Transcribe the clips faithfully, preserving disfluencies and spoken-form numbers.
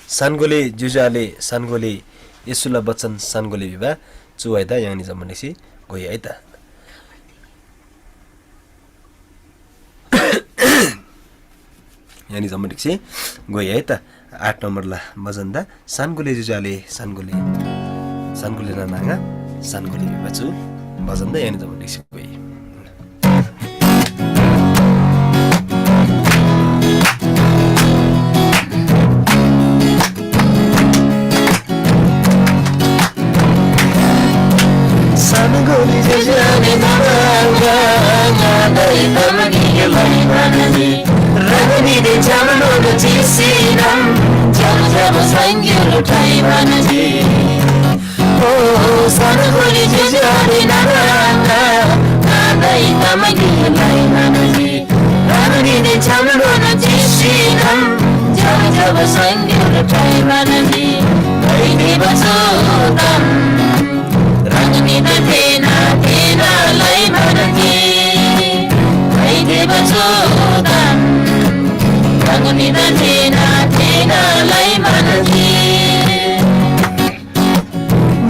सानगोले ज्‍योज्‍यो आले सानगोले येशूला बचन सानगोले भिबा चु व्‍हाइदा य्‍हाङनी जम्‍मान ढिक्‍सी घोइ है त। य्‍हाङनी जम्‍मान ढिक्‍सी घोइ है त। आठ नम्‍बरला बचनदा सानगोले ज्‍योज्‍यो आले सानगोले, सानगोले नाना आङा सानगोले भिबा चु बचनदा य्‍हाङनी जम्‍मान ढिक्‍सी घोइ।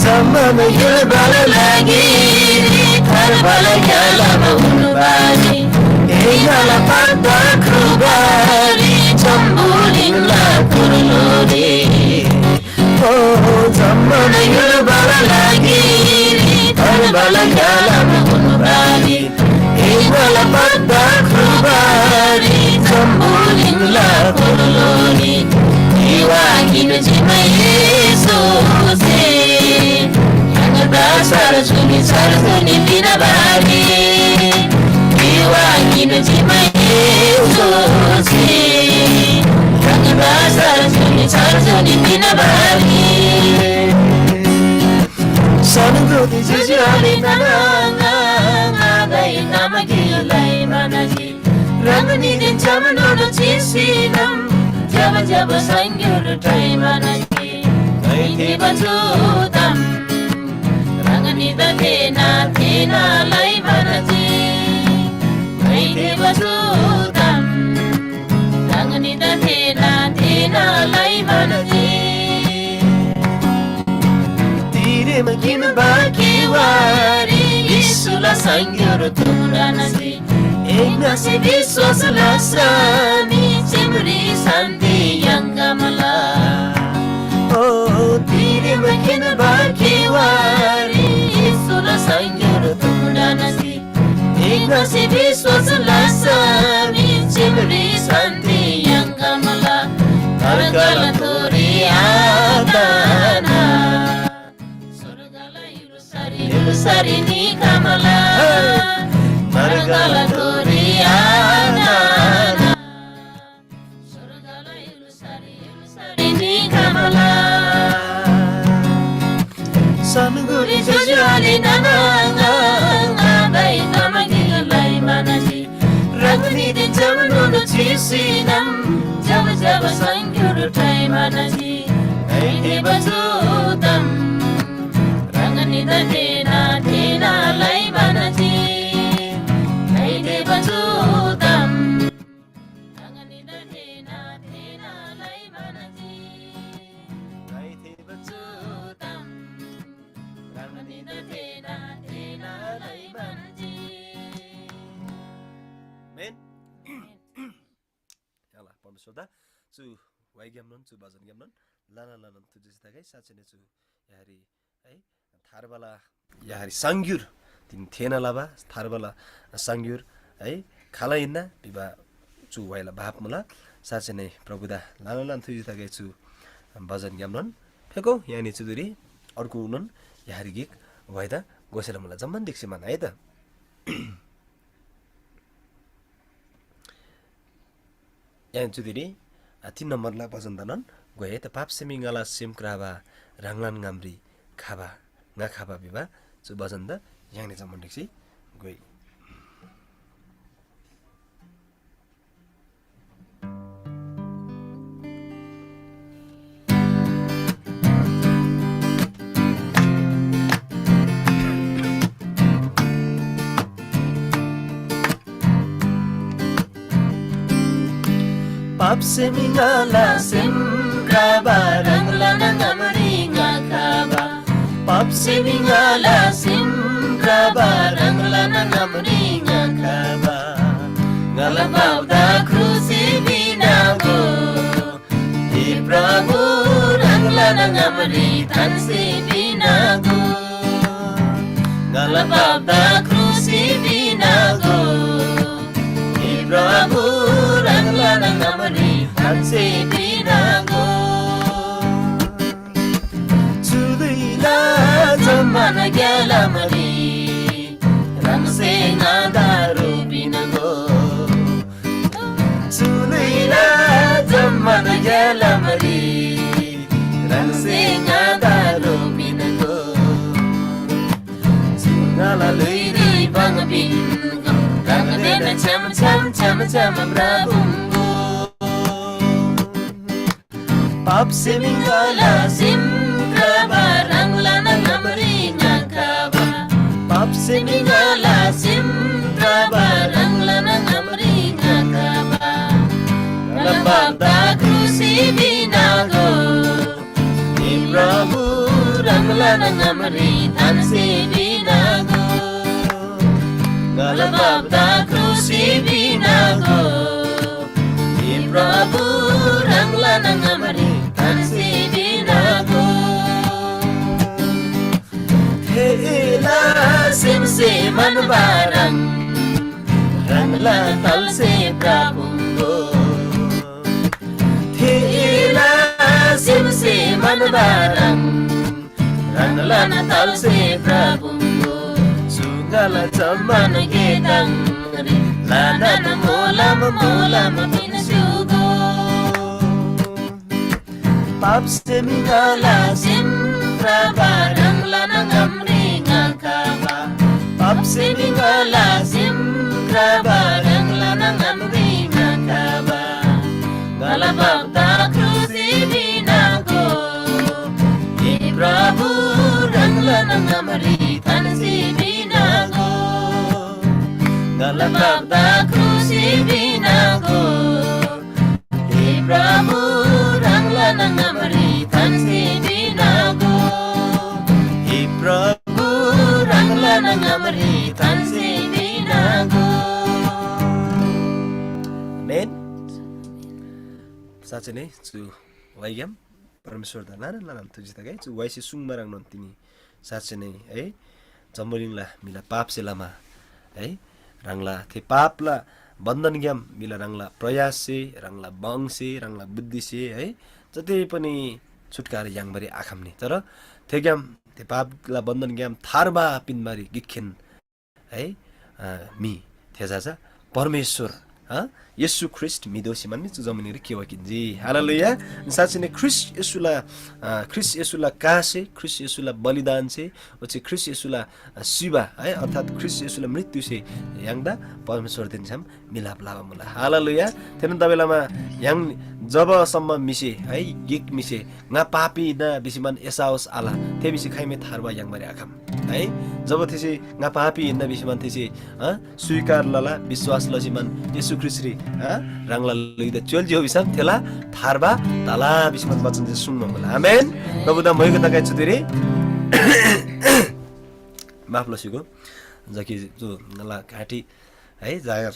जम्‍मान य्‍हुलबाला लागिरी थार्बाला ग्‍यालामा उन्‍बारी, एङाला पाता ख्रुबारी जम्‍बुलिङला कुर्लोरी। ओ जम्‍मान य्‍हुलबाला लागिरी थार्बाला ग्‍यालामा उन्‍बारी, एङाला पाता ख्रुबारी जम्‍बुलिङला कुर्लोरी। तिवाकिन जिम्‍मा येशूसे, ह्राङदा सरजुनी सरजुनी पिना बारी। तिवाकिन जिम्‍मा येशूसे, ह्राङदा सरजुनी सरजुनी पिना बारी। सनगोदी जुजुआले नाना आङा, आङागै तामागेलाई मानजी। ह्राङनीदेन छ्‌याम नोनो चिसीनम, जब जब संग्‍युर टाइम आनजी। ङाइदे बचुदम, ह्राङनीदा थेना थेना लाई मानजी। ङाइदे बचुदम, ह्राङनीदा थेना थेना लाई मानजी। तिरेम किन बाकी वारी, येशूला संग्‍युर तुडानजी। एग्‍नासे विश्‍वास लसनी चिमरी शान्‍ति याङ्‌गमला। ओ तिरेम किन बाकी वारी, येशूला संग्‍युर तुडानजी। एग्‍नासे विश्‍वास लसनी चिमरी शान्‍ति याङ्‌गमला। स्‍वर्गलाथोरी आताना। स्‍वर्गला य्‍हुल्‍सारी, य्‍हुल्‍सारी निखमला। स्‍वर्गलाथोरी आताना। स्‍वर्गला य्‍हुल्‍सारी, य्‍हुल्‍सारी निखमला। सनगुरी जुजुआले नाना आङा, आङागै तामागेलाई मानजी। ह्राङनीदेन छ्‌याम नोनो चिसीनम, जब जब संग्‍युर टाइम आनजी। ङाइदे बचुदम, ह्राङनीदा थेना थेना लाई मानजी। ङाइदे बचुदम। ह्राङनीदा थेना थेना लाई मानजी। ङाइदे बचुदम। ह्राङनीदा थेना थेना लाई मानजी। आमेन। यला परमेश्‍वरदा चु वाइग्‍यामनोन, चु भजनग्‍यामनोन लाना लानान थुजेसी तगै साँच्‍चै नै चु यहाँरी है थार्बाला यहाँरी साङ्ग्युर तिन थेना लबा थार्बाला साङ्ग्युर है खाला हिन्‍ना भिबा चु वाइला भाप मुला। साँच्‍चै नै प्रभुदा लाना लान थुजी तगै चु भजनग्‍यामनोन फेको यहाँनी चुदुरी अर्गुनोन यहाँरी गिक वाइदा गोसेला मुला जम्‍मान दिक्‍सी मान है त। यान चुदिरी, आ, तीन नम्बरला भजन दनन गोये त पाप सेमी ङाला सेम क्राबा ह्राङलान ङामरी खाबा ङा खाबा भिबा चु भजन द याङने जम्मन ढिक्सी गोइ। पाप सेमी ङाला सेम प्रभा ह्राङलान ङामरी ङाखबा। पापसे मी ङाला सेम प्रभा ह्राङलान ङामरी ङाखबा। ङाला पापदा क्रुसरी पिनागो। हे प्रभु ह्राङलान ङामरी थान्‍सी पिनागो। ङाला पापदा क्रुसरी पिनागो। हे प्रभु ह्राङलान ङामरी थान्‍सी पिनागो। चु धुइला जम्‍मान ग्‍यालामरी ह्राङसे ङादा रोपिनागो। चु धुइला जम्‍मान ग्‍यालामरी ह्राङसे ङादा रोपिनागो। चु ङाला ल्‍हुइरी भङ पिन्‍गो। ह्राङदेन छ्‌याम छ्‌याम छ्‌याम छ्‌याम भ्रपुङ्‍गो। पापसे मी ङाला सेम प्रभा ह्राङलान ङामरी ङाखबा। पापसे मी ङाला सेम प्रभा ह्राङलान ङामरी ङाखबा। ङाला पापदा क्रुसरी पिनागो। हे प्रभु ह्राङलान ङामरी थान्‍सी पिनागो। ङाला पापदा क्रुसरी पिनागो। हे प्रभु ह्राङलान ङामरी थान्‍सी पिनागो। थेला सेमसे म्‍हन्‍बा ह्रङ् ह्राङला तालसे भ्रपुङ्‍गो। थेला सेमसे म्‍हन्‍बा ह्रङ् ह्राङलान तालसे भ्रपुङ्‍गो। चु ङाला जम्‍मान गे ताङरी ल्‍हानान मोलम मोलम पिन्‍स्‍युगो। पापसे मी ङाला सेम प्रभा ह्राङलान ङामरी ङाखबा। पापसे मी ङाला सेम प्रभा ह्राङलान ङामरी ङाखबा। ङाला पापदा क्रुसरी पिनागो। हे प्रभु ह्राङलान ङामरी थान्‍सी पिनागो। ङाला पापदा क्रुसरी पिनागो। हे प्रभु ह्राङलान ङामरी थान्‍सी पिनागो। हे प्रभु ह्राङलान ङामरी थान्‍सी पिनागो। आमेन। साँच्चै नै चु वाइग्‍याम परमेश्‍वरदा ल्‍हानान ल्‍हानान थुजी तगै। चु वाइसे सुङ्बा ह्रङ्नोन तिनी साँच्चै नै है जम्‍बुलिङला म्‍हिला पापसे लमा है ह्राङला थे पापला बन्‍धनग्‍याम म्‍हिला ह्राङला प्रयाससे, ह्राङला बङसे, ह्राङला बुद्धिसे है जति पनि छुटकारा याङ्बारी आखम्‍नी। तर थेग्‍याम थे पापला बन्‍धनग्‍याम थार्बा पिन्‍बारी गिकखेन है, अ, म्‍हि थे चा चा परमेश्‍वर, अ, येशू ख्रीष्‍ट म्‍हि दोसी मान्‍नी चु जमिनरी खिवा किन्‍जी। हालेलुया। साँच्‍चीनै ख्रीष्‍ट येशूला, अ, ख्रीष्‍ट येशूला कासे, ख्रीष्‍ट येशूला बलिदानसे, ओच्‍छे ख्रीष्‍ट येशूला, अ, सिबा, है, अर्थात् ख्रीष्‍ट येशूला मृत्युसे य्‍हाङदा परमेश्‍वरदेन छ्‌याम मिलाप लबा मुला। हालेलुया। थेनोन तबेलामा य्‍हाङ जबसम्म म्‍हिसे, है, गिक म्‍हिसे ङा पापी हिन्‍ना भिसीमान एसाओस आल, थे म्‍हिसे खाइमै थार्बा याङ्बारी आखम। है, जब थेसे ङा पापी हिन्‍ना भिसीमान थेसे, अ, स्‍वीकार लला, विश्‍वास लसीमान येशू ख्रीष्‍टरी, अ, ह्राङला ल्‍हुइदा च्‍योल्‍जी हो भिसम थेला थार्बा तला भिसीमान वचन जे सुङ्बा मुला। आमेन। प्रभुदा मोइगो तगै चुदिरी माफ लसीगो। जकि जो ङाला घाँटी है, जागर।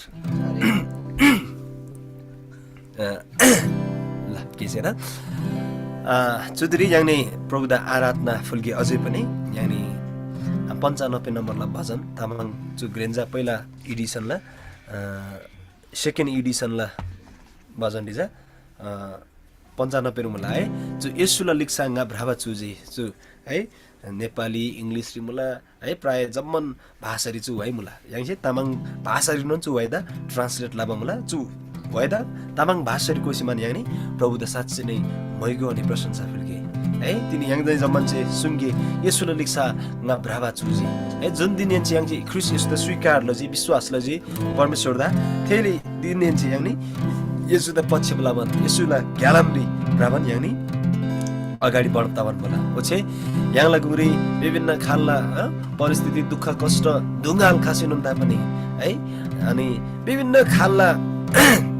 अ, ल, के छैन। अ, चुदिरी य्‍हाङनी प्रभुदा आराधना फुल्‍गे अझै पनि य्‍हाङनी पन्चानब्बे नम्बरला भजन तामाङ चु ग्रेन्जा पहिला एडिसनला, अ, सेकेन्ड एडिसनला भजन डिजा, अ, पन्चानब्बे मुला है। चु येशूला लिक्‍सा ङा भ्रबा चुजी चु है, नेपाली, इङ्ग्लिसरी मुला, है, प्राय जम्‍मान भाषारी चु व्‍हाइ मुला। य्‍हाङसे तामाङ भाषारीनोन चु व्‍हाइदा translate लबा मुला। चु व्‍हाइदा तामाङ भाषारी कोसीमान य्‍हाङनी प्रभुदा साँच्‍चै नै म्‍हाइगो अनि प्रशंसा फुल्‍गे। है, तिनी य्‍हाङदाइ जम्‍मानसे सुङ्गे, येशूला लिक्‍सा ङा भ्रबा चुजी। है, जुन दिनहेन्‍से य्‍हाङसे ख्रीष्‍ट येशूदा स्‍वीकार लजी, विश्‍वास लजी परमेश्‍वरदा, थेरी दिनहेन्‍से य्‍हाङनी येशूदा पछ्याप लबान, येशूला ग्‍यालामरी भ्रबान य्‍हाङनी अगाडि बढब तबान मुला। ओच्‍छे य्‍हाङला गुङरी विभिन्न खालला, अ, परिस्थिति, दुःख, कष्ट, दुङ्गाल खसीनोन तापनि है, अनि विभिन्न खालला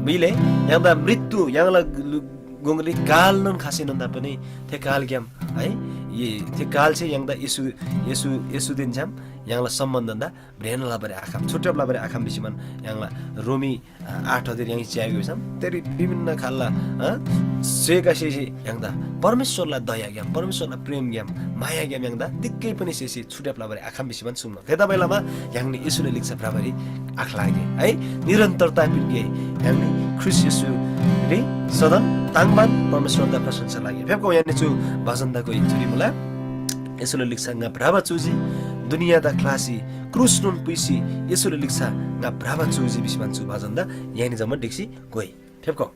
बिले य्‍हाङदा मृत्यु, य्‍हाङला लु-, गुङरी कालनोन खसीनोन ता पनि थे कालग्‍याम है, ये थे कालसे य्‍हाङदा येशू, येशू, येशूदेन छ्‌याम य्‍हाङला सम्‍बन्‍धदा भ्रेन लबारी आखम, छुट्याब लबारी आखम भिसीमान य्‍हाङला रोमी, अ, आठ अध्याय य्‍हाङ च्‍यागे भिसम तेरी विभिन्न खालला, अ, सेकासे य्‍हाङदा परमेश्‍वरला दयाग्‍याम, परमेश्‍वरला प्रेमग्‍याम, मायाग्‍याम य्‍हाङदा तिक्‍कै पनि सेसे छुट्याब लबारी आखम भिसीमान सुङ्मा। थेतबासेलमा य्‍हाङनी येशूला लिच्‍छा भ्रबारी आख्‍लागे है, निरन्तरता पिन्‍गे। य्‍हाङनी ख्रीष्‍ट येशूरी सदन ताङ्बान परमेश्‍वरदा प्रशंसा लागे। फेप्‍खो य्‍हाङनी चु भजनदा कोइ चुरी मुला। येशूला लिच्‍छा ङा भ्रबा चुजी, दुनियाँदा ख्‍लासी क्रुसनोन पुइसी येशूला लिच्‍छा ङा भ्रबा चुजी भिसीमान चु भजनदा य्‍हाङनी जम्‍मान ढिक्‍सी कोइ। फेप्‍खो।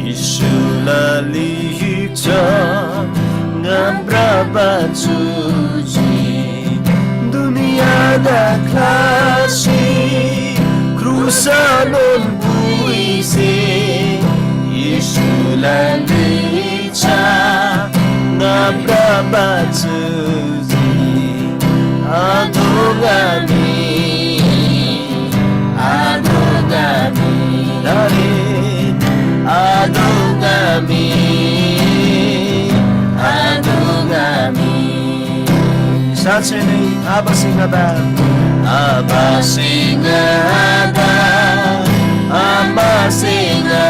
येशूला लिच्‍छा ङा भ्रबा चुजी, दुनियाँदा ख्‍लासी क्रुसनोन पुइसे येशूला लिच्‍छा ङा भ्रबा चुजी। आदोगामी, आदोगामी, दारे, आदोगामी, आदोगामी। साँच्चै नै आबासे ङादा, आबासे ङादा, आबासे ङा,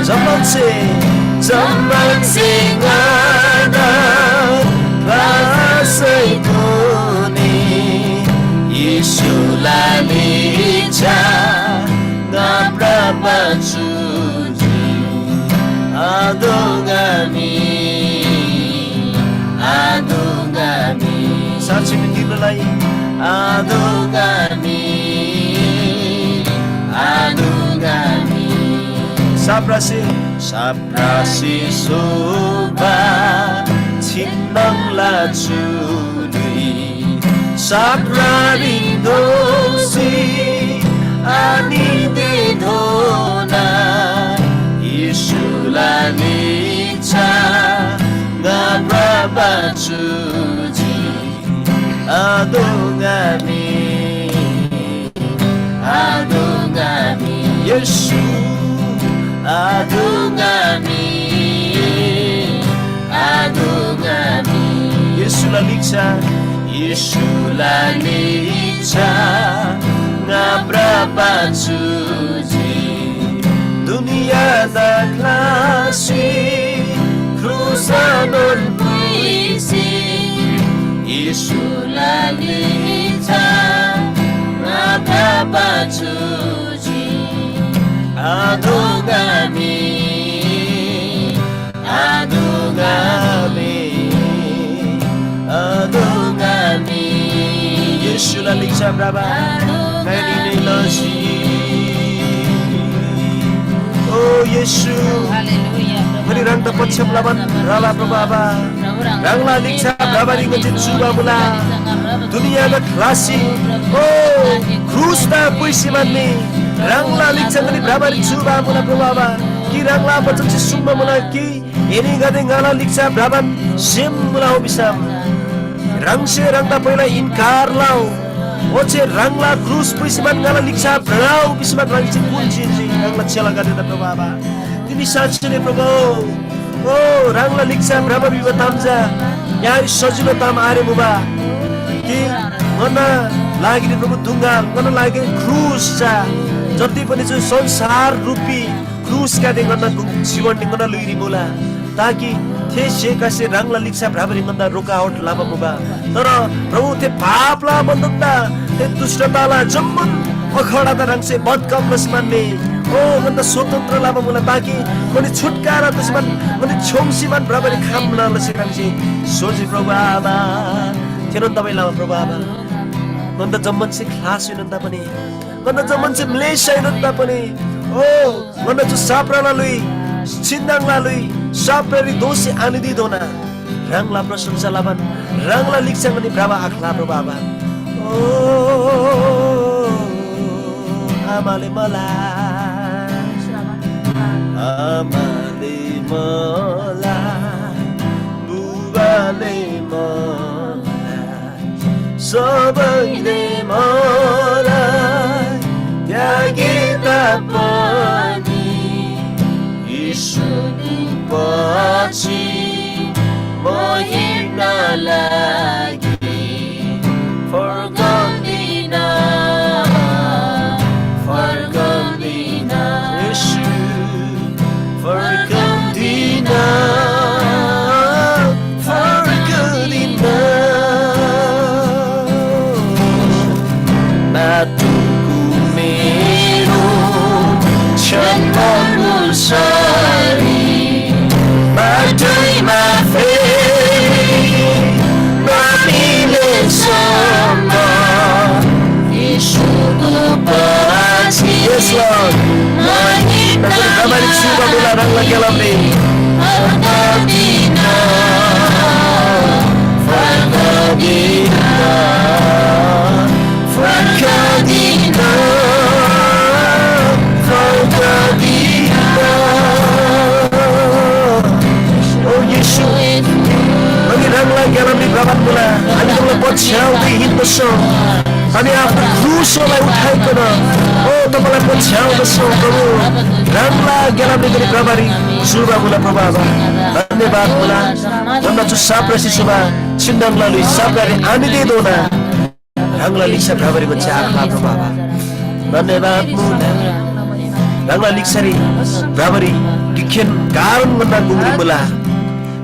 जम्‍मानसे, जम्‍मानसे ङादा ख्‍लासैतोःनी येशूला लिच्‍छा ङा भ्रबा चुजी। आदोगामी, आदोगामी। साँच्‍चीमै तिर्नलाई आदोगामी, आदोगामी। साप्रासे, साप्रासे शोभा छिन्‍नङला चुरी। साप्रारी दोःसी आनिदेधोना येशूला लिच्‍छा ङा भ्रबा चुजी। आदोगामी, आदोगामी। येशू, आदोगामी, आदोगामी। येशूला लिच्‍छा, येशूला लिच्‍छा ङा भ्रबा चुजी। दुनियाँदा ख्‍लासी क्रुसनोन पुइसी येशूला लिच्‍छा ङा भ्रबा चुजी। आदोगामी, आदोगामी, आदोगामी। येशूला लिच्‍छा भ्रबा ङनी नै लजी। ओ येशू, हालेलुया, प्रभु। ङनी ह्राङदा पछ्याम लबान भ्रबा प्रभु आबा। प्रभु, ह्राङला लिच्‍छा भ्रबारी ङन्‍से चुबा मुला। दुनियाँदा ख्‍लासी, ओ, क्रुसदा पुइसी मान्‍नी ह्राङला लिच्‍छा ङनी भ्रबारी चुबा मुला प्रभु आबा। कि ह्राङला वचनसे सुङ्बा मुला कि एनीगदे ङाला लिच्‍छा भ्रबान सेम मुला हो भिसम, ह्राङसे ह्राङदा पहिला इन्‍कार लउ, ओच्‍छे ह्राङला क्रुस पुइसीमान ङाला लिच्‍छा भ्रउ भिसीमान ह्राङसे कुल्‍जी ह्राङला चेलागदेदा प्रभु आबा। तिनी साँच्‍चीनै प्रभु, ओ, ह्राङला लिच्‍छा भ्रबा भिबा ताम चा य्‍हाङरी सजिलो ताम आरे मुबा। कि ङन्‍ना लागिरी प्रभु दुङ्गा, ङन्‍ना लागिरी क्रुस चा जति पनि चु संसार रूपी क्रुसगदे ङन्‍ना गु-, जीवनरी ङन्‍ना ल्‍हुइरी मुला, ताकि थे सेकासे ह्राङला लिच्‍छा भ्रबारी ङन्‍दा रोकावट लबा मुबा। तर प्रभु, थे पापला बन्‍धनदा, थे दुष्‍टताला जम्‍मान अखडादा ह्राङसे बदकम लसी मान्‍ने, ओ, ङन्‍दा स्वतन्त्र लबा मुला, ताकि ङनी छुटकारा तसी मान, ङनी छ्‌योङ्सी मान भ्रबारी खम्‍ना लसी ह्राङसे सोजी प्रभु आबा। थेनोन तपाईँ लबा प्रभु आबा, ङन्‍दा जम्‍मानसे ख्‍लास युनोन तापनि ङन्‍दा जम्‍मानसे म्‍लेःसैनोन तापनि, ओ, ङन्‍दा चु साप्राला ल्‍हुइ, छिन्‍दाङला ल्‍हुइ, साप्रारी दोःसी आनिदीधोना ह्राङला प्रशंसा लबान ह्राङला लिच्‍छा ङनी भ्रबा आख्‍ला प्रभु आबा। ओ, आमाले मला, आमाले सबैले मलाई त्यागे तापनि, येशूनी पछि म हिँड्न लागि फर्कदिन, फर्कदिन। येशू, फर्कदिन, फर्कदिन। बाटोको मेरो क्षण अनुसारी बाटैमा फेरि नमिलेसम्म येशूको पछि। Yes, Lord। म हिँड्न तपाईंले सुरुमा बोला ह्राङला ग्यालामरी। फर्कदिन, फर्कदिन, फर्कदिन, फर्कदिन। ओ येशू, अनि ह्राङला ग्यालामरी भ्रबान मुला। हामी तपाईँलाई पछ्याउँदै हिँड्दछौँ। हामी आफ्नो क्रुसहरूलाई उठाइकन, ओ, तपाईँलाई पछ्याउँदछौँ, प्रभु। ह्राङला ग्यालामरी पनि प्रभारी सुरुमा मुला, प्रभु आबा। धन्यवाद मुला। जम्मा चु साप्रासी सुबा छिन्डङला लुइ साप्रारी हामी दे दोना। ह्राङला लिच्‍छा भ्रबारी ङन्‍से आख्‍ला, प्रभु आबा। धन्यवाद मुला। ह्राङला लिच्‍छारी भ्रबारी गिकखेन कारण ङन्‍ना गुङरी मुला।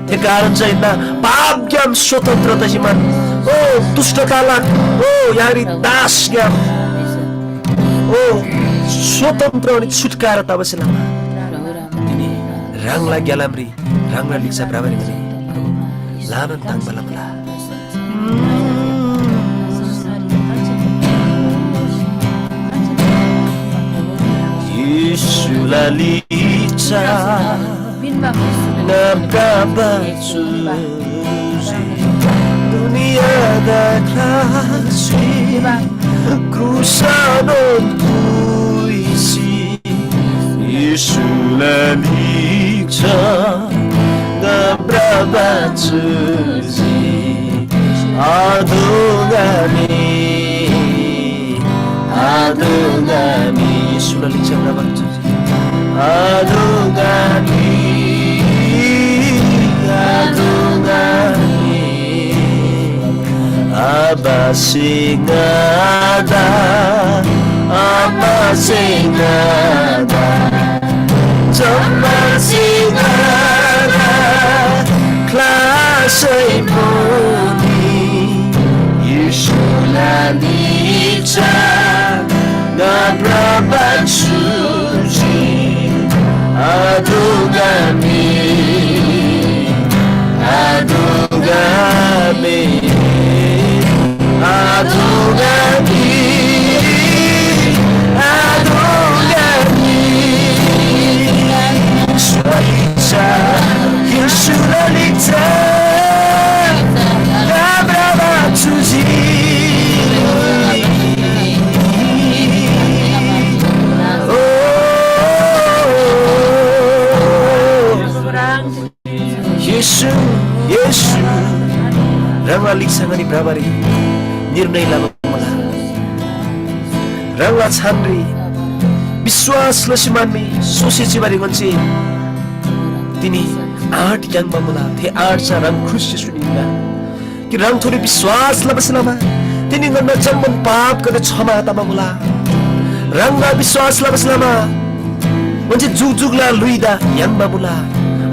थे कारण चाहिँ ना पापग्‍याम स्वतन्त्र तसी मान। ओ दुष्टताला, ओ यारी दासग्‍याम, ओ स्वतन्त्र अनि छुटकारा तबसे लमा तिनी ह्राङला ग्यालामरी ह्राङला लिच्‍छा भ्रबारी ङनी लाबान ताङ्बा लमुला। येशूला लिच्‍छा ङा भ्रबा चुजी दुनियाँदा ख्लासी क्रुसनोन पुइसी येशूला लिच्‍छा ङा भ्रबा चुजी आदोगामी, आदोगामी। येशूला लिच्‍छा भ्रबा चुजी आदोगामी, आदोगामी। आबासे ङादा, आबासे ङादा, जम्‍मासे ङादा ख्‍लासै मुनी। येशूला लिच्‍छा ङा भ्रबा चुजी आदोगामी, आदोगामी, आदोगामी, आदोगामी। येशूला लिच्‍छा, येशूला लिच्‍छा ङा भ्रबा चुजी। ओ, येशू, येशू, ह्राङला लिच्‍छा ङनी भ्रबारी निर्णय लबा मुला। ह्राङला छानरी विश्‍वास लसी मान्‍मी सोसी चिबारी ङन्‍से तिनी आँट याङ्बा मुला। थे आँट चा ह्राङ ख्रीष्‍ट येशूरी हिन्‍ना। कि ह्राङथोरी विश्‍वास लबासे लमा तिनी ङन्‍ना जम्‍मान पापगदे क्षमा तबा मुला। ह्राङदा विश्‍वास लबासे लमा ङन्‍से जुकजुकला ल्‍हुइदा याङ्बा मुला।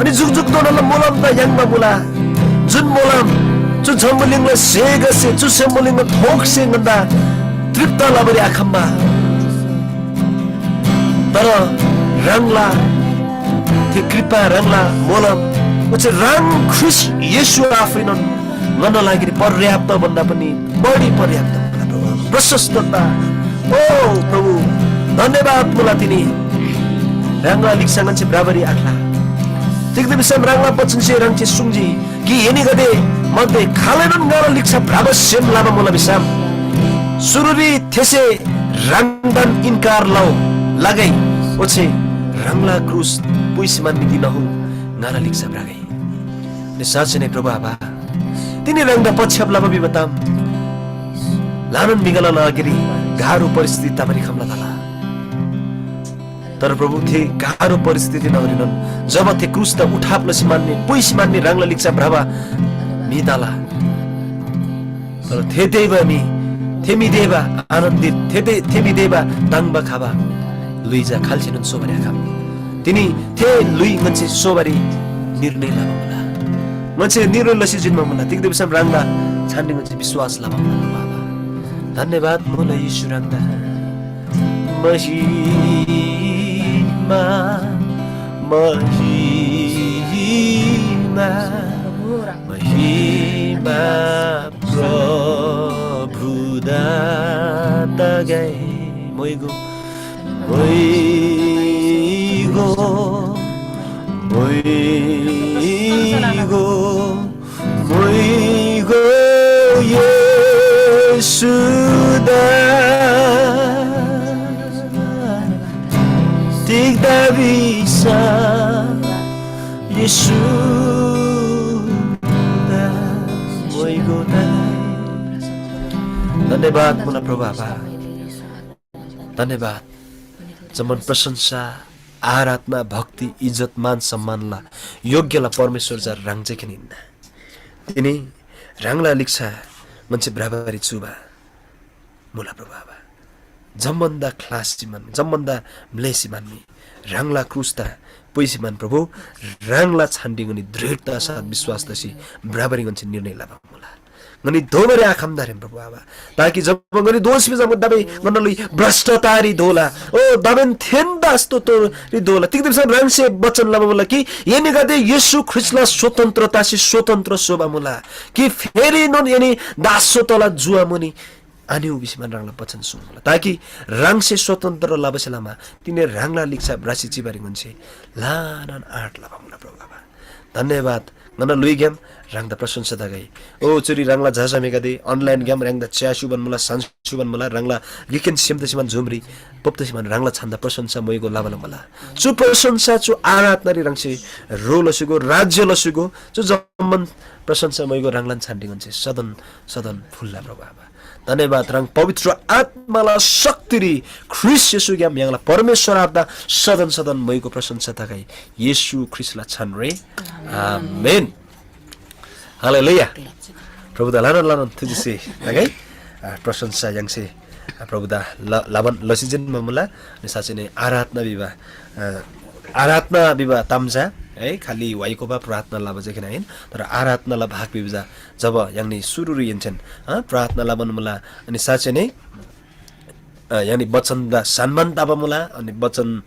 अनि जुकजुकधोनाला मोलमदा याङ्बा मुला। जुन मोलम चु जम्‍बुलिङला स्‍हेगसे, चु जम्‍बुलिङला थोकसे ङन्‍दा तृप्‍त लबारी आखम्‍बा। तर ह्राङला थे कृपा, ह्राङला मोलम, ओच्‍छे ह्राङ ख्रीष्‍ट येशू आफैनोन ङन्‍ना लागिरी पर्याप्त भन्दा पनि बढी पर्याप्त मुला प्रभु। प्रशस्तता। ओ प्रभु, धन्यवाद मुला तिनी ह्राङला लिच्‍छा ङन्‍से भ्रबारी आख्‍ला। तिग्‍दा भिसम ह्राङला वचनसे ह्राङसे सुङ्जी कि एनीगदे मध्ये खालैनोन ङाला लिच्‍छा भ्रबा सेम लबा मुला भिसम सुरुरी थेसे ह्राङदान इन्‍कार लउ, लगै, ओच्‍छे ह्राङला क्रुस पुइसी मान्‍बी दी नहु ङाला लिच्‍छा भ्रगै। नि साँच्‍चै नै प्रभु आबा, तिनी ह्राङदा पछ्याप लबा भिबा ताम ल्‍हानान म्‍हिगदेला लागिरी गाह्रो परिस्थिति तबारी खम्‍ला तला। तर प्रभु, थे गाह्रो परिस्थिति न्‍हङरीनोन जब थे क्रुसदा उठाब लसी मान्‍ने, पुइसी मान्‍ने ह्राङला लिच्‍छा भ्रबा म्‍हि तला। तर थे देबा म्‍हि, थे म्‍हि देबा आनन्दित, थे दे-, थे म्‍हि देबा ताङ्बा खबा ल्‍हुइ चा खाल्‍सेनोन सोबारी आखम। तिनी थे ल्‍हुइ ङन्‍से सोबारी निर्णय लबा मुला। ङन्‍से निर्णय लसी जिन्‍बा मुला। तिग्‍दा भिसम ह्राङदा छानरी ङन्‍से विश्‍वास लबा मुला, बाबा। धन्‍यवाद मुला येशू ह्राङदा। महिमा, महिमा, महिमा प्रभुदा तगै। मोइगो, मोइगो, मोइगो, मोइगो येशूदा। तिग्‍दा भिसम येशूदा मोइगो तगै। धन्‍यवाद मुला प्रभु आबा। धन्‍यवाद। जम्‍मान प्रशंसा, आराधना, भक्ति, इज्‍जत, मान, सम्‍मानला योग्‍यला परमेश्‍वर चा ह्राङ चा खिन हिन्‍ना। तिनी ह्राङला लिच्‍छा ङन्‍से भ्रबारी चुबा मुला प्रभु आबा। जम्‍बन्‍दा ख्‍लासी मान, जम्‍बन्‍दा म्‍लेसी मान मी ह्राङला क्रुसदा पुइसी मान प्रभु, ह्राङला छानरी ङनी दृढता साथ विश्‍वास तसी भ्रबारी ङन्‍से निर्णय लबा मुला। ङनी दोबारी आखम्‍दा रे प्रभु आबा, ताकि जब ङनी दोष बिजम दाबे ङन्‍ना लुइ भ्रष्टतारी दोला। ओ, दाबेन थेन दास तो तोरी दोला। तिग्‍दा भिसम ह्राङसे वचन लबा मुला कि एनीगदे येशू ख्रीष्‍टला स्वतन्त्रतासे स्वतन्त्र स्‍होबा मुला, कि फेरिनोन एनी दास तला जुवा मुनि आनिउ भिसी मान ह्राङला वचन सुङ्मुला, ताकि ह्राङसे स्वतन्त्र लबासे लमा तिनी ह्राङला लिच्‍छा भ्रसी चिबारी ङन्‍से ल्‍हानान आँट लबा मुला प्रभु आबा। धन्‍यवाद। ङन्‍ना लुइग्‍याम ह्राङदा प्रशंसा तगै। ओ चुरी ह्राङला झाझामेगदे online ग्‍याम ह्राङदा च्‍यास्‍युबान मुला, सान्‍स्‍युबान मुला, ह्राङला गिकेन सेम तसिमान जुमरी पोप तसिमान ह्राङला छन्‍दा प्रशंसा मोइगो लबाला मुला। चु प्रशंसा, चु आराधनारी ह्राङसे ह्रो लसीगो, राज्य लसीगो, चु जम्‍मान प्रशंसा मोइगो ह्राङलान छानरी ङन्‍से सदन सदन फुल्‍ला प्रभु आबा। धन्‍यवाद, ह्राङ पवित्र आत्‍माला शक्तिरी ख्रीष्‍ट येशूग्‍याम य्‍हाङला परमेश्‍वर आबादा सदन सदन मोइगो प्रशंसा तगै येशू ख्रीष्‍टला छानरी। आमेन। हालेलुया। प्रभुदा ल्‍हानान ल्‍हानान थुजिसे तगै, आ, प्रशंसा य्‍हाङसे, आ, प्रभुदा ल-, लबान लसी जिन्‍बा मुला। अनि साँच्चै नै आराधना भिबा, आ, आराधना भिबा ताम चा है, खालि वाइकोबा प्रार्थना लबा जे किन आहिन, तर आराधनाला भाग भिबा चा जब य्‍हाङनी सुरुरी हिन्‍सेन, अ, प्रार्थना लबान मुला, अनि साँच्चै नै, अ, य्‍हाङनी वचनदा सान्‍बान तबा मुला, अनि वचन, अ,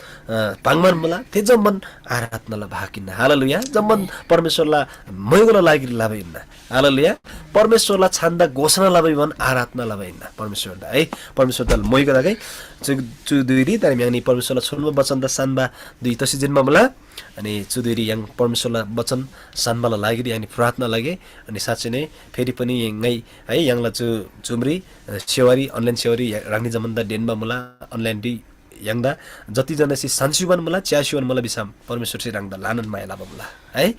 पाङ्‌बान मुला, थे जम्‍मान आराधनाला भाग हिन्‍ना। हालेलुया। जम्‍मान परमेश्‍वरला मोइगोला लागिरी लबा हिन्‍ना। हालेलुया। परमेश्‍वरला छान्‍दा घोषणा लबा भिबान आराधना लबा हिन्‍ना। परमेश्‍वरदा है, परमेश्‍वरदा मोइगो तगै। चु, चु धुइरी तर य्‍हाङनी परमेश्‍वरला छोन्‍बो वचनदा सान्‍बा धुइ तसी जिन्‍बा मुला। अनि चु धुइरी य्‍हाङ परमेश्‍वरला वचन सान्‍बाला लागिरी य्‍हाङनी प्रार्थना लगे। अनि साँच्चै नै फेरि पनि ङाइ है य्‍हाङला चु जुमरी, अ, सेवारी, online सेवारी ह्राङनी जम्‍मानदा ढेन्‍बा मुला, online री य्‍हाङदा जति जनासे सान्‍सिबान मुला, च्‍यासिबान मुला भिसम परमेश्‍वरसे ह्राङदा ल्‍हानान माया लबा मुला है।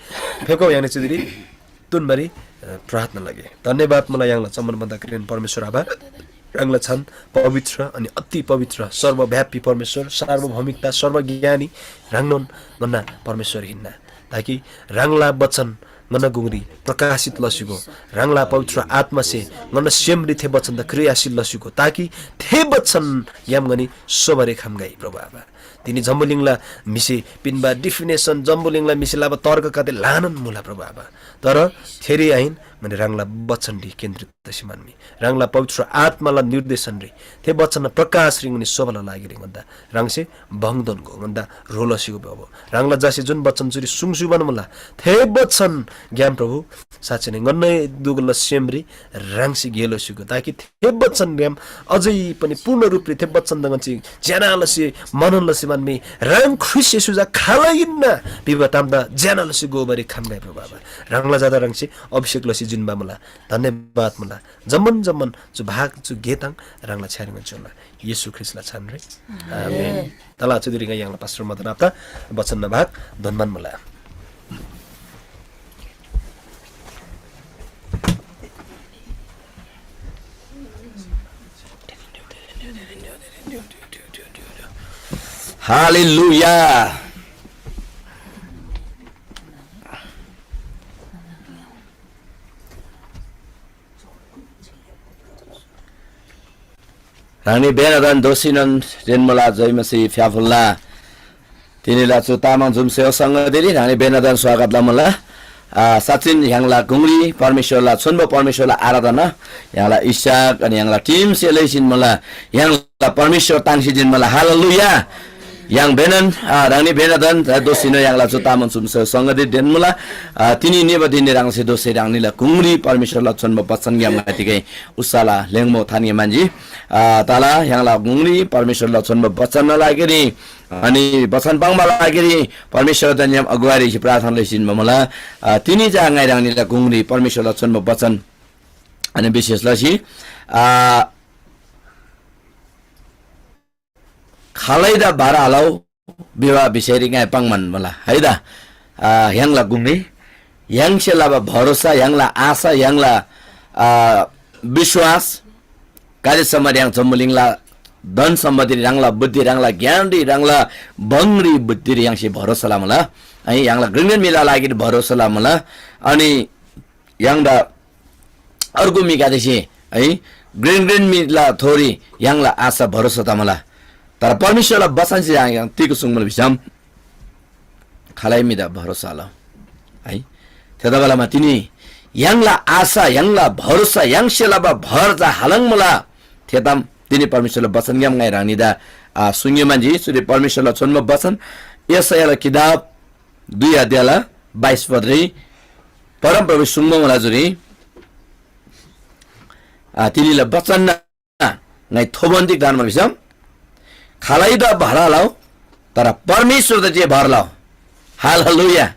फेको य्‍हाङनी चु धुइरी तुन्‍बारी, अ, प्रार्थना लगे। धन्‍यवाद मुला य्‍हाङला जम्‍मान भन्‍दा घ्रेन परमेश्‍वर आबा। ह्राङला छान पवित्र अनि अति पवित्र, सर्वव्यापी परमेश्‍वर, सार्वभौमिकता, सर्वज्ञानी ह्राङनोन ङन्‍ना परमेश्‍वर हिन्‍ना। ताकि ह्राङला वचन ङन्‍ना गुङरी प्रकाशित लसीगो, ह्राङला पवित्र आत्‍मासे ङन्‍ना सेमरी थे वचनदा क्रियाशील लसीगो, ताकि थे वचनग्‍याम ङनी सोबारी खम्‍गै, प्रभु आबा। तिनी जम्‍बुलिङला म्‍हिसे पिन्‍बा definition, जम्‍बुलिङला म्‍हिसे लबा तर्कगदे ल्‍हानान मुला, प्रभु आबा। तर थेरी आहिन, ङनी ह्राङला वचनरी केन्द्रित तसी मान्‍मी। ह्राङला पवित्र आत्‍माला निर्देशनरी, थे वचनला प्रकाशरी ङनी सोबाला लागिरी ङन्‍दा ह्राङसे भङदोन्‍गो, ङन्‍दा ह्रो लसीगो भ्‍योबो। ह्राङला झासे जुन वचन चुरी सुङसुबान मुला, थे वचनग्‍याम प्रभु साँच्‍चै नै ङन्‍ना दुगुला सेमरी ह्राङसे गे लसीगो, ताकि थे वचनग्‍याम अझै पनि पूर्ण रूपरी थे वचनदा ङन्‍से ज्‍यना लसी, मनन लसी मान्‍मी, ह्राङ ख्रीष्‍ट येशू चा खालै हिन्‍ना भिबा तामदा ज्‍यना लसी गोबारी खम्‍गै प्रभु आबा। ह्राङला झादा ह्राङसे अभिषेक लसी जिन्‍बा मुला। धन्‍यवाद मुला। जम्‍मान जम्‍मान चु भाग, चु गे ताङ ह्राङला छ्‌यारीमा च्‍योला। येशू ख्रीष्‍टला छानरी। आमेन। तला चुदिरी ङाइ य्‍हाङला पास्टर मदन आप्‍ता वचन भाग धन्‍मान मुला। हालेलुया। ह्राङनी बेनादन दोःसीनोन जेन्‍मुला जयमसी फ्‍याफुल्‍ला। तिनीला चु तामाङ जुम सेवा संगतिरी ह्राङनी बेनादन स्वागत लमुला। आ, साँच्‍चिन य्‍हाङला गुङरी परमेश्‍वरला छोन्‍बो परमेश्‍वरला आराधना य्‍हाङला इसाक अनि य्‍हाङला टिमसे लैसिन मुला। य्‍हाङला परमेश्‍वर ताङ्सी जिन्‍मुला। हालेलुया। य्‍हाङ बेनन, आ, ह्राङनी बेनादन दोःसीनोन य्‍हाङला चु तामाङ जुम सेवा संगति ढेन्‍मुला। आ, तिनी निबा धिनरी ह्राङसे दोःसी ह्राङनीला गुङरी परमेश्‍वरला छोन्‍बो बचनग्‍याम ङातिगै उसाला ल्‍हेङ्मो थान्‍गे म्‍हन्‍जी। आ, तला य्‍हाङला गुङरी परमेश्‍वरला छोन्‍बो बचनना लागिरी अनि बचन पाङ्बा लागिरी परमेश्‍वरदा नियम अगुवारी प्रार्थना लैसिन मुला। आ, तिनी चा ङाइ ह्राङनीला गुङरी परमेश्‍वरला छोन्‍बो बचन अनि विशेष लसी, आ, खालैदा भर आलौ विवाह विषयरी ङाइ पाङ्‌मान मुला है दा। आ, य्‍हाङला गुङरी य्‍हाङसे लबा भरोसा, य्‍हाङला आशा, य्‍हाङला, आ, विश्‍वास, गाते सम्‍बन्‍धी य्‍हाङ जम्‍बुलिङला धन सम्‍पत्तिरी, ह्राङला बुद्धि, ह्राङला ज्ञानरी, ह्राङला भङरी बुद्धिरी य्‍हाङसे भरोसा लमुला। है, य्‍हाङला घ्रेन म्‍हिला लागिरी भरोसा लमुला। अनि य्‍हाङदा अर्गु म्‍हिगदेसे है घ्रेन घ्रेन म्‍हिला थोरी य्‍हाङला आशा भरोसा तमुला। तर परमेश्‍वरला बचनसे य्‍हाङ, य्‍हाङ तिग सुङ्मुला भिसम खालै म्‍हिदा भरोसा लउ है। थेतबालमा तिनी य्‍हाङला आशा, य्‍हाङला भरोसा, य्‍हाङसे लबा भर चा हालङमुला। थेताम तिनी परमेश्‍वरला बचनग्‍याम ङाइ ह्राङनीदा, आ, सुङ्‌गे म्‍हन्‍जी। चुरी परमेश्‍वरला छोन्‍बो बचन यशैयाला किताब दुई अध्यायला बाइस पदरी परमप्रभु सुङ्बा मुला जुरी, आ, तिनीला बचन ङाइ थोबन तिग दानमा भिसम, खालैदा भर लउ, तर परमेश्‍वरदा जे भर लउ। हालेलुया।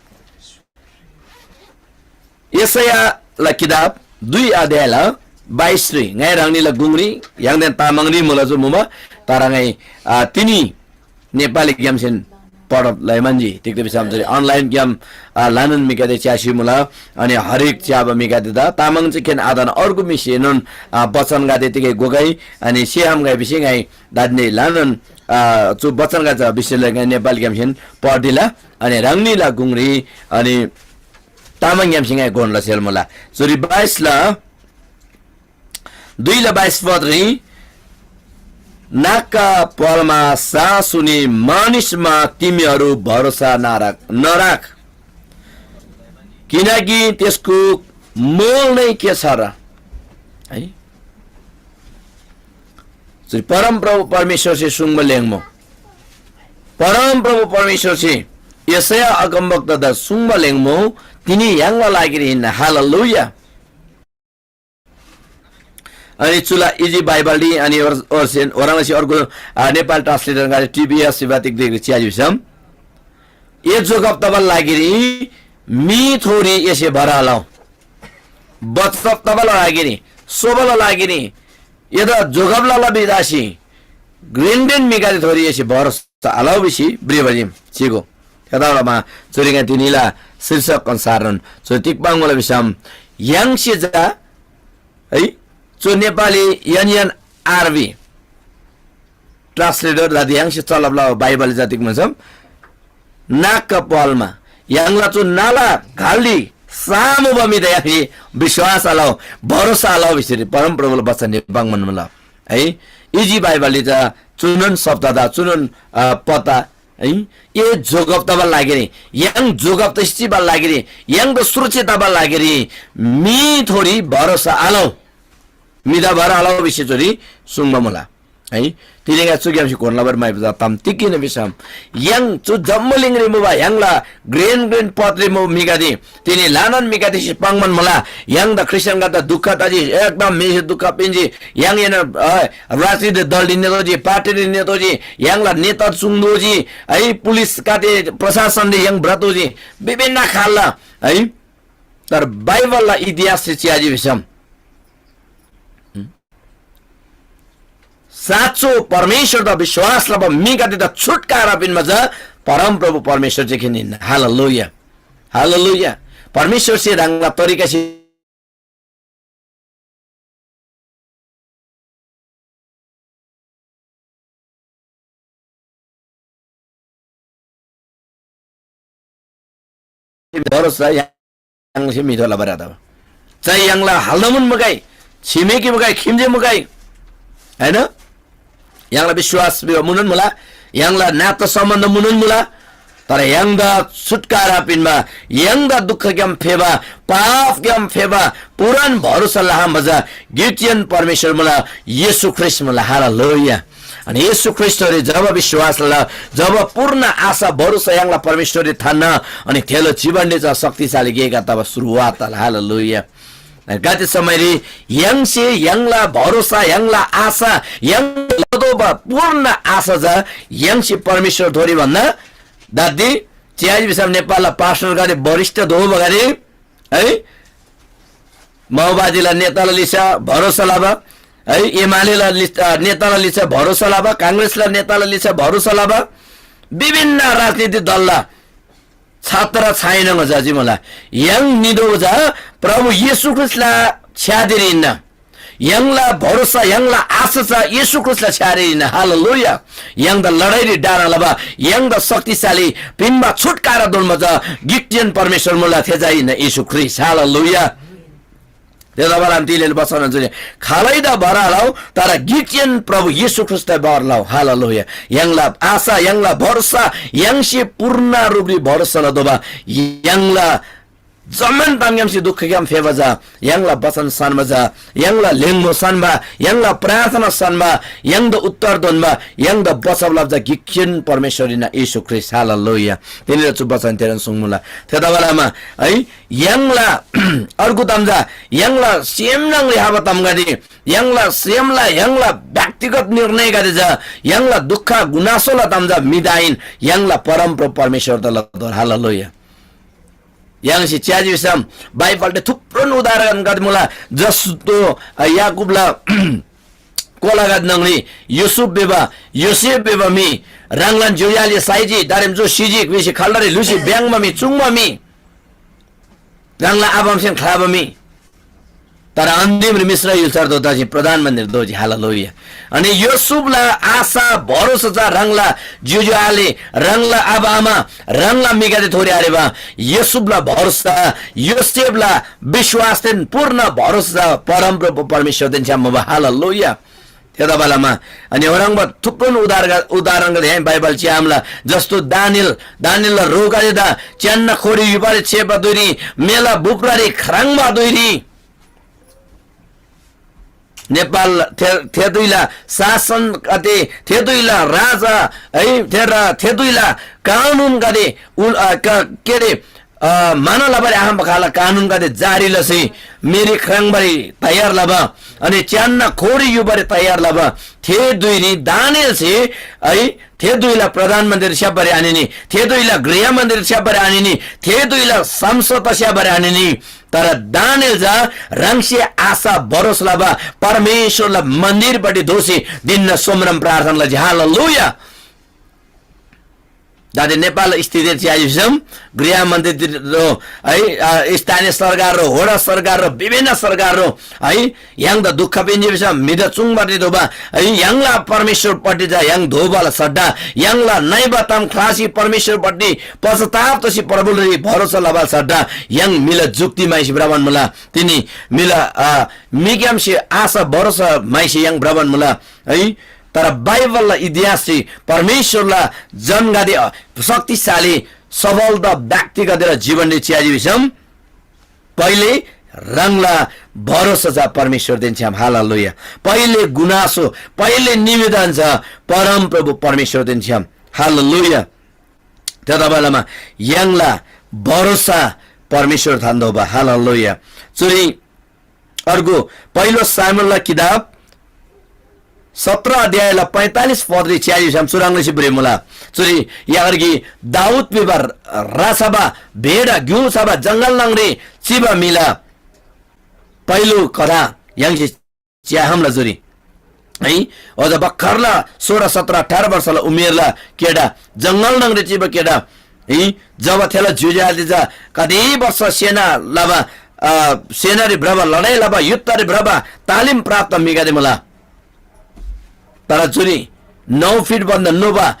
यशैयाला किताब दुई अध्यायला बाइसरी ङाइ ह्राङनीला गुङरी य्‍हाङदेन तामाङरी मुला जो मुमा, तर ङाइ, आ, तिनी नेपालीग्‍यामसेन पढब लैमन्‍जी। तिग्‍दा भिसम चुरी online ग्‍याम, आ, ल्‍हानान म्‍हिगदे च्‍यासी मुला। अनि हरेक च्‍याबा म्‍हिगदेदा तामाङ चिखेन आदन अर्गु म्‍हिसेनोन, आ, बचनगदे तिगै गोगै अनि सेहामगै भिसी ङाइ दान्‍दे ल्‍हानान, आ, चु बचनगदे विषयले ङाइ नेपालीग्‍यामसेन पढदिला। अनि ह्राङनीला गुङरी अनि तामाङग्‍यामसे ङाइ घोन लसेल मुला। चुरी बाइसला दुईला बाइस पदरी नाकका प्वालमा सासुनी मानिसमा तिमीहरू भरोसा नराख, नराख, किनकि त्यसको मोल नै के छ र? है? श्री परमप्रभु परमेश्वरसे सुङ्बा ल्याङ्मो, परमप्रभु परमेश्वरसे यशया अगमवक्तादा सुङ्बा ल्याङ्मो, तिनी य्‍हाङला लागिरी हिन्‍ना। हालेलुया। अनि चुला इजी बाइबलरी अनि ओर-, ओरसेन ओराङसी अर्को, आ, नेपाल ट्रान्सलेटर गाडी टिबिएस सिबा तिग तिग चियाजी भिसम। ए जोगब तबा लागिरी मी थोरी एसे भर आलौ। बचब तबा लागिरी, सोबा लागिरी, एदा जोगब लला बिदासी, ग्रेन्डेन मिगारी थोरी एसे भरोसा आलौ बिसी ब्रिबजिम चिगो। थेतबामा चुरिङा तिनीला शीर्षक अनुसारन चु तिक बाङ्गोला भिसम य्‍हाङसे जा है, चु नेपाली एनएनआरबी ट्रान्सलेटर जाति य्‍हाङसे चलब लबा बाइबल जातिक मुसम नाक पालमा य्‍हाङला चु नाला घालडी सामुबा म्‍हिदा य्‍हाङसे विश्‍वास आलौ, भरोसा आलौ भिसी परमप्रभुला बचनरी पाङ्‌बान मुला। है, इजी बाइबलरी चा चुनोन शब्ददा चुनोन, अ, पता है, ए जोगब तबा लागिरी, य्‍हाङ जोगब तसी चिबा लागिरी, य्‍हाङदा सुरक्षित तबा लागिरी मी थोरी भरोसा आलौ, म्‍हिदा भर आलौ भिसी चुरी सुङ्बा मुला। है, तिनीगा चुग्‍यामसे घोन लबारी म्‍हाइबा ताम तिग हिन भिसम, य्‍हाङ चु जम्‍बुलिङरी मुबा य्‍हाङला ग्रेन ग्रेन पदरी मुबा म्‍हिगदे, तिनी ल्‍हानान म्‍हिगदेसे पाङ्‌बान मुला। य्‍हाङदा ख्रिस्‍टियनगदेदा दुःख तजी, एकदम म्‍हिसे दुःख पिन्‍जी। य्‍हाङ एन, अ, राजनीतिक दलरी नेतोजी, पार्टीरी नेतोजी, य्‍हाङला नेता चुङ्दोजी, है, पुलिसगदे प्रशासनरी य्‍हाङ भ्रतोजी, विभिन्न खालला, है, तर बाइबलला इतिहाससे च्‍याजी भिसम, साँचो परमेश्‍वरदा विश्‍वास लबा म्‍हिगदेदा छुटकारा पिन्‍बा चा परमप्रभु परमेश्‍वर जे हिन्‍ना। हालेलुया। हालेलुया। परमेश्‍वरसे ह्राङला तरिकासे भरोसा य्‍हाङसे म्‍हिथोला बरा तबा। चाहे य्‍हाङला हालदमुन मुगै, छिमेकी मुगै, खिम्‍जे मुगै, हैन? य्‍हाङला विश्‍वास भिबा मुनोन मुला, य्‍हाङला नाता सम्‍बन्ध मुनोन मुला, तर य्‍हाङदा छुटकारा पिन्‍बा, य्‍हाङदा दुःखग्‍याम फेबा, पापग्‍याम फेबा, पुरान भरोसा लहम्‍बा चा गिकचेन परमेश्‍वर मुला, येशू ख्रीष्‍ट मुला। हालेलुया। अनि येशू ख्रीष्‍टरी जब विश्‍वास ल, जब पूर्ण आशा भरोसा य्‍हाङला परमेश्‍वररी थान्‍ना, अनि थेला जीवनले चा शक्तिशाली गेगा तब सुरुवात तला। हालेलुया। गाते समयरी य्‍हाङसे य्‍हाङला भरोसा, य्‍हाङला आशा, य्‍हाङ लदोबा पूर्ण आशा चा य्‍हाङसे परमेश्‍वर थोरी भन्‍दा दादी च्याजी भिसम नेपालला पास्टरगदे वरिष्ठ दोबगदे है, माओवादीला नेताला लिच्‍छा भरोसा लबा है, एमालेला लिच्‍छा, नेताला लिच्‍छा भरोसा लबा, काङ्ग्रेसला नेताला लिच्‍छा भरोसा लबा, विभिन्न राजनीतिक दलला छात्र छाइनङ जजी मला। य्‍हाङ निदोबा चा प्रभु येशू ख्रीष्‍टला छ्यादिरी हिन्‍ना। य्‍हाङला भरोसा, य्‍हाङला आशा चा येशू ख्रीष्‍टला छ्यारी हिन्‍ना। हालेलुया। य्‍हाङदा लडाइरी डाना लबा, य्‍हाङदा शक्तिशाली पिन्‍बा छुटकारा दोन्‍बा चा गिकजेन परमेश्‍वर मुला, थे चा हिन्‍ना येशू ख्रीष्‍ट। हालेलुया। थेतबाला तिलेल बचन जुने खालैदा भर लौ, तर गिकजेन प्रभु येशू ख्रीष्‍टदा भर लौ। हालेलुया। य्‍हाङला आशा, य्‍हाङला भरोसा, य्‍हाङसे पूर्ण रूपरी भरोसा लतोःबा य्‍हाङला जम्‍मान तामग्‍यामसे दुःखग्‍याम फेबा चा य्‍हाङला बचन सान्‍बा चा, य्‍हाङला ल्‍हेङ्‌मो सान्‍बा, य्‍हाङला प्रार्थना सान्‍बा, य्‍हाङदा उत्तर दोन्‍बा, य्‍हाङदा बचब लबा चा गिकजेन परमेश्‍वर हिन्‍ना येशू ख्रीष्‍ट। हालेलुया। तिनीला चु बचन तेरन सुङ्मुला। थेतबालामा है य्‍हाङला अर्गु ताम चा य्‍हाङला सेम न्‍हङरी खबा तामगदे, य्‍हाङला सेमला य्‍हाङला व्यक्तिगत निर्णयगदे चा य्‍हाङला दुःख गुनासोला ताम चा म्‍हिदा आहिन, य्‍हाङला परमप्रभु परमेश्‍वरदा लतोःला। हालेलुया। य्‍हाङसे च्‍याजी भिसम बाइबलरी थुप्रोन उदाहरणगदे मुला, जस्तो याकूबला कोलागदे न्‍हङरी युसुफ भिबा, योसेफ भिबा म्‍हि ह्राङलान ज्‍योज्‍यो आले साइजी, दारेम जो सिजी भिसी खाल्‍डारी ल्‍हुसी भ्‍याङ्‍बा म्‍हि, चुङ्बा म्‍हि, ह्राङला आबामसेन ख्‍लाबा म्‍हि। तर अन्‍तिमरी मिश्र य्‍हुल्‍सार दोतोःसी प्रधानमन्त्री दोजी। हालेलुया। अनि योसेफला आशा भरोसा चा ह्राङला ज्‍योज्‍यो आले, ह्राङला आबा आमा, ह्राङला म्‍हिगदे थोरी आरेबा, योसेफला भरोसा, योसेफला विश्‍वासदेन पूर्ण भरोसा चा परमप्रभु परमेश्‍वरदेन छ्‌याम मुबा। हालेलुया। थेतबालामा अनि ओह्रङ्बा थुप्रोन उदाहरण, उदाहरणगदे य्‍हाङ बाइबल च्‍याम्‍ला, जस्तो दानिएल, दानिएलला रोगदेदा च्‍यान्‍ना खोरी युबारी छेबा धुइरी, मेला बुप्रारी ख्राङ्बा धुइरी, नेपाल थे, थे धुइला शासनगदे, थे धुइला राजा है, थे र थे धुइला कानुनगदे उल, अ, क, के अरे, अ, माना लबारी आखम्‍बा खाला कानुनगदे जारी लसी मेरी ख्राङ्बारी तयार लबा, अनि च्‍यान्‍ना खोरी युबारी तयार लबा, थे धुइरी दानिएलसे है, थे धुइला प्रधानमन्त्री स्‍याप्‍बारी आनिनी, थे धुइला गृहमन्त्री स्‍याप्‍बारी आनिनी, थे धुइला संसद स्‍याप्‍बारी आनिनी। तर दानिएल चा ह्राङसे आशा भरोसा लबा परमेश्‍वरला मन्‍दिरपट्टि दोःसी धिनना सोमरम प्रार्थना लजी। हालेलुया। दान्‍दे नेपाल स्थिति च्‍याजी भिसम गृह मन्त्री रो है, अ, स्थानीय सरकार रो, वडा सरकार रो, विभिन्न सरकार रो है, य्‍हाङदा दुःख पिन्‍जी भिसम म्‍हिदा चुङ्बारी दोबा है, य्‍हाङला परमेश्‍वरपट्टि चा य्‍हाङ दोबाला सट्टा, य्‍हाङला नइबा ताम ख्‍लासी परमेश्‍वरपट्टि पश्‍चाताप तसी प्रभुरी भरोसा लबाला सट्टा य्‍हाङ म्‍हिला जुक्ति म्‍हाइसी भ्रबान मुला। तिनी म्‍हिला, अ, म्‍हिग्‍यामसे आशा भरोसा म्‍हाइसी य्‍हाङ भ्रबान मुला है। तर बाइबलला इतिहासरी परमेश्‍वरला जनगदे, अ, शक्तिशाली सफलता व्यक्तिगदेला जीवनरी च्‍याजी भिसम पहिले ह्राङला भरोसा चा परमेश्‍वरदेन छ्‌याम। हालेलुया। पहिले गुनासो, पहिले निवेदन चा परमप्रभु परमेश्‍वरदेन छ्‌याम। हालेलुया। थेतबालामा य्‍हाङला भरोसा परमेश्‍वर थान्‍तोःबा। हालेलुया। चुरी अर्गु पहिलो सामुएलला किताब सत्र अध्यायला पैंतालिस पदरी च्‍याजी भिसम चुह्रङ् लसी भ्रिमुला। चुरी यागरगी दाऊद भिबा राछाबा भेडा ग्‍यु छबा जङ्गल न्‍हङरी चिबा म्‍हिला पहिलो कथा य्‍हाङसे च्‍याहामला जुरी। है, अझ भर्खरला सोह्र, सत्र, अठार वर्षला उमेरला केटा, जङ्गल न्‍हङरी चिबा केटा, है, जब थेला ज्‍योज्‍यो आले चा कति वर्ष सेना लबा, अ, सेनारी भ्रबा, लडाइ लबा, युद्धरी भ्रबा, तालिम प्राप्त म्‍हिगदे मुला। तर जुनी नौ फिट भन्दा नोबा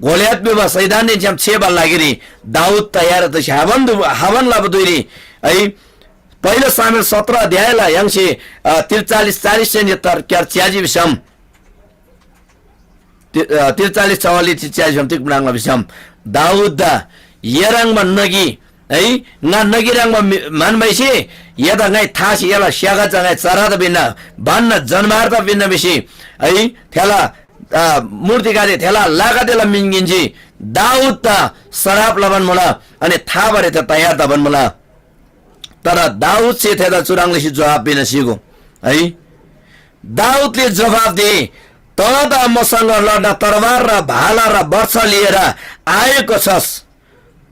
गोलियत भिबा शैतानदेन छ्‌याम छेबाला लागिरी दाऊद तयार तसी हवन दु-, हवन लबा धुइरी है। पहिलो शामूएल सत्र अध्यायला य्‍हाङसे, अ, त्रिचालिस, चालिस सेन्‍जी तर क्‍यार च्‍याजी भिसम, ति-, अ, त्रिचालिस, चौवालिस च्‍याजी भिसम तिग म्राङ्ला भिसम, दाऊददा ये ह्रङ्‌बा नगी है, ङा नगी ह्रङ्‌बा म्‍हि-, म्‍हन्‍बाइसे एदा ङाइ थासी एला स्‍यागा चा ङाइ चरादा पिन्‍ना, भन्‍ना जनावरदा पिन्‍ना भिसी है, थेला, अ, मूर्तिगदे, थेला लागादेला मिन गिन्‍सी दाऊददा सराप लबान मुला, अनि थाबारी थे तयार तबान मुला। तर दाऊदसे थेदा चुह्रङ् लसी जोहाब पिन्‍ना सिगो है। दाऊदले जवाफ दिए, "तँ त मसँग लड्न तरवार र भाला र वर्ष लिएर आएको छस्,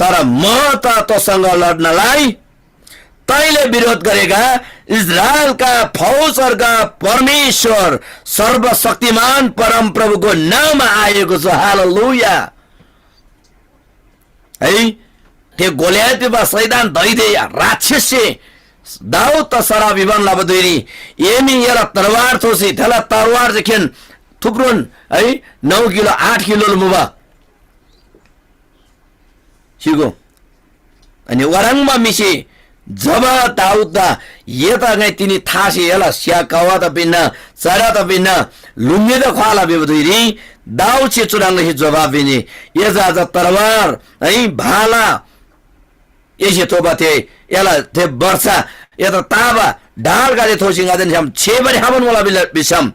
तर म त तँसँग लड्नलाई तैँले विरोध गरेका इस्राएलका फौजहरूका परमेश्वर सर्वशक्तिमान परमप्रभुको नाममा आएको छु।" हालेलुया। है, थे गोलियत भिबा शैतान दैदे राक्षससे दाऊददा सराप पिबान लबा धुइरी, एमी एला तरवार थोसी, थेला तरवार जेखेन थुप्रोन है, नौ किलो, आठ किलो मुबा। सिगो। अनि वरङबा म्‍हिसे जब दाऊददा, "एदा ङाइ तिनी थासी एला स्‍या कवादा पिन्‍ना, चरादा पिन्‍ना, ल्‍हुङ्‌गेदा ख्‍वाला" भिबा धुइरी दाऊदसे चुह्रङ् लसी जोहाब पिन्‍जी, "एजा चा तरवार है, भाला, एसे थोबा थे, एला थे वर्षा, एदा ताबा ढालगदे थोसी ङादेन छ्‌याम छेबारी हबान मुला भिसम,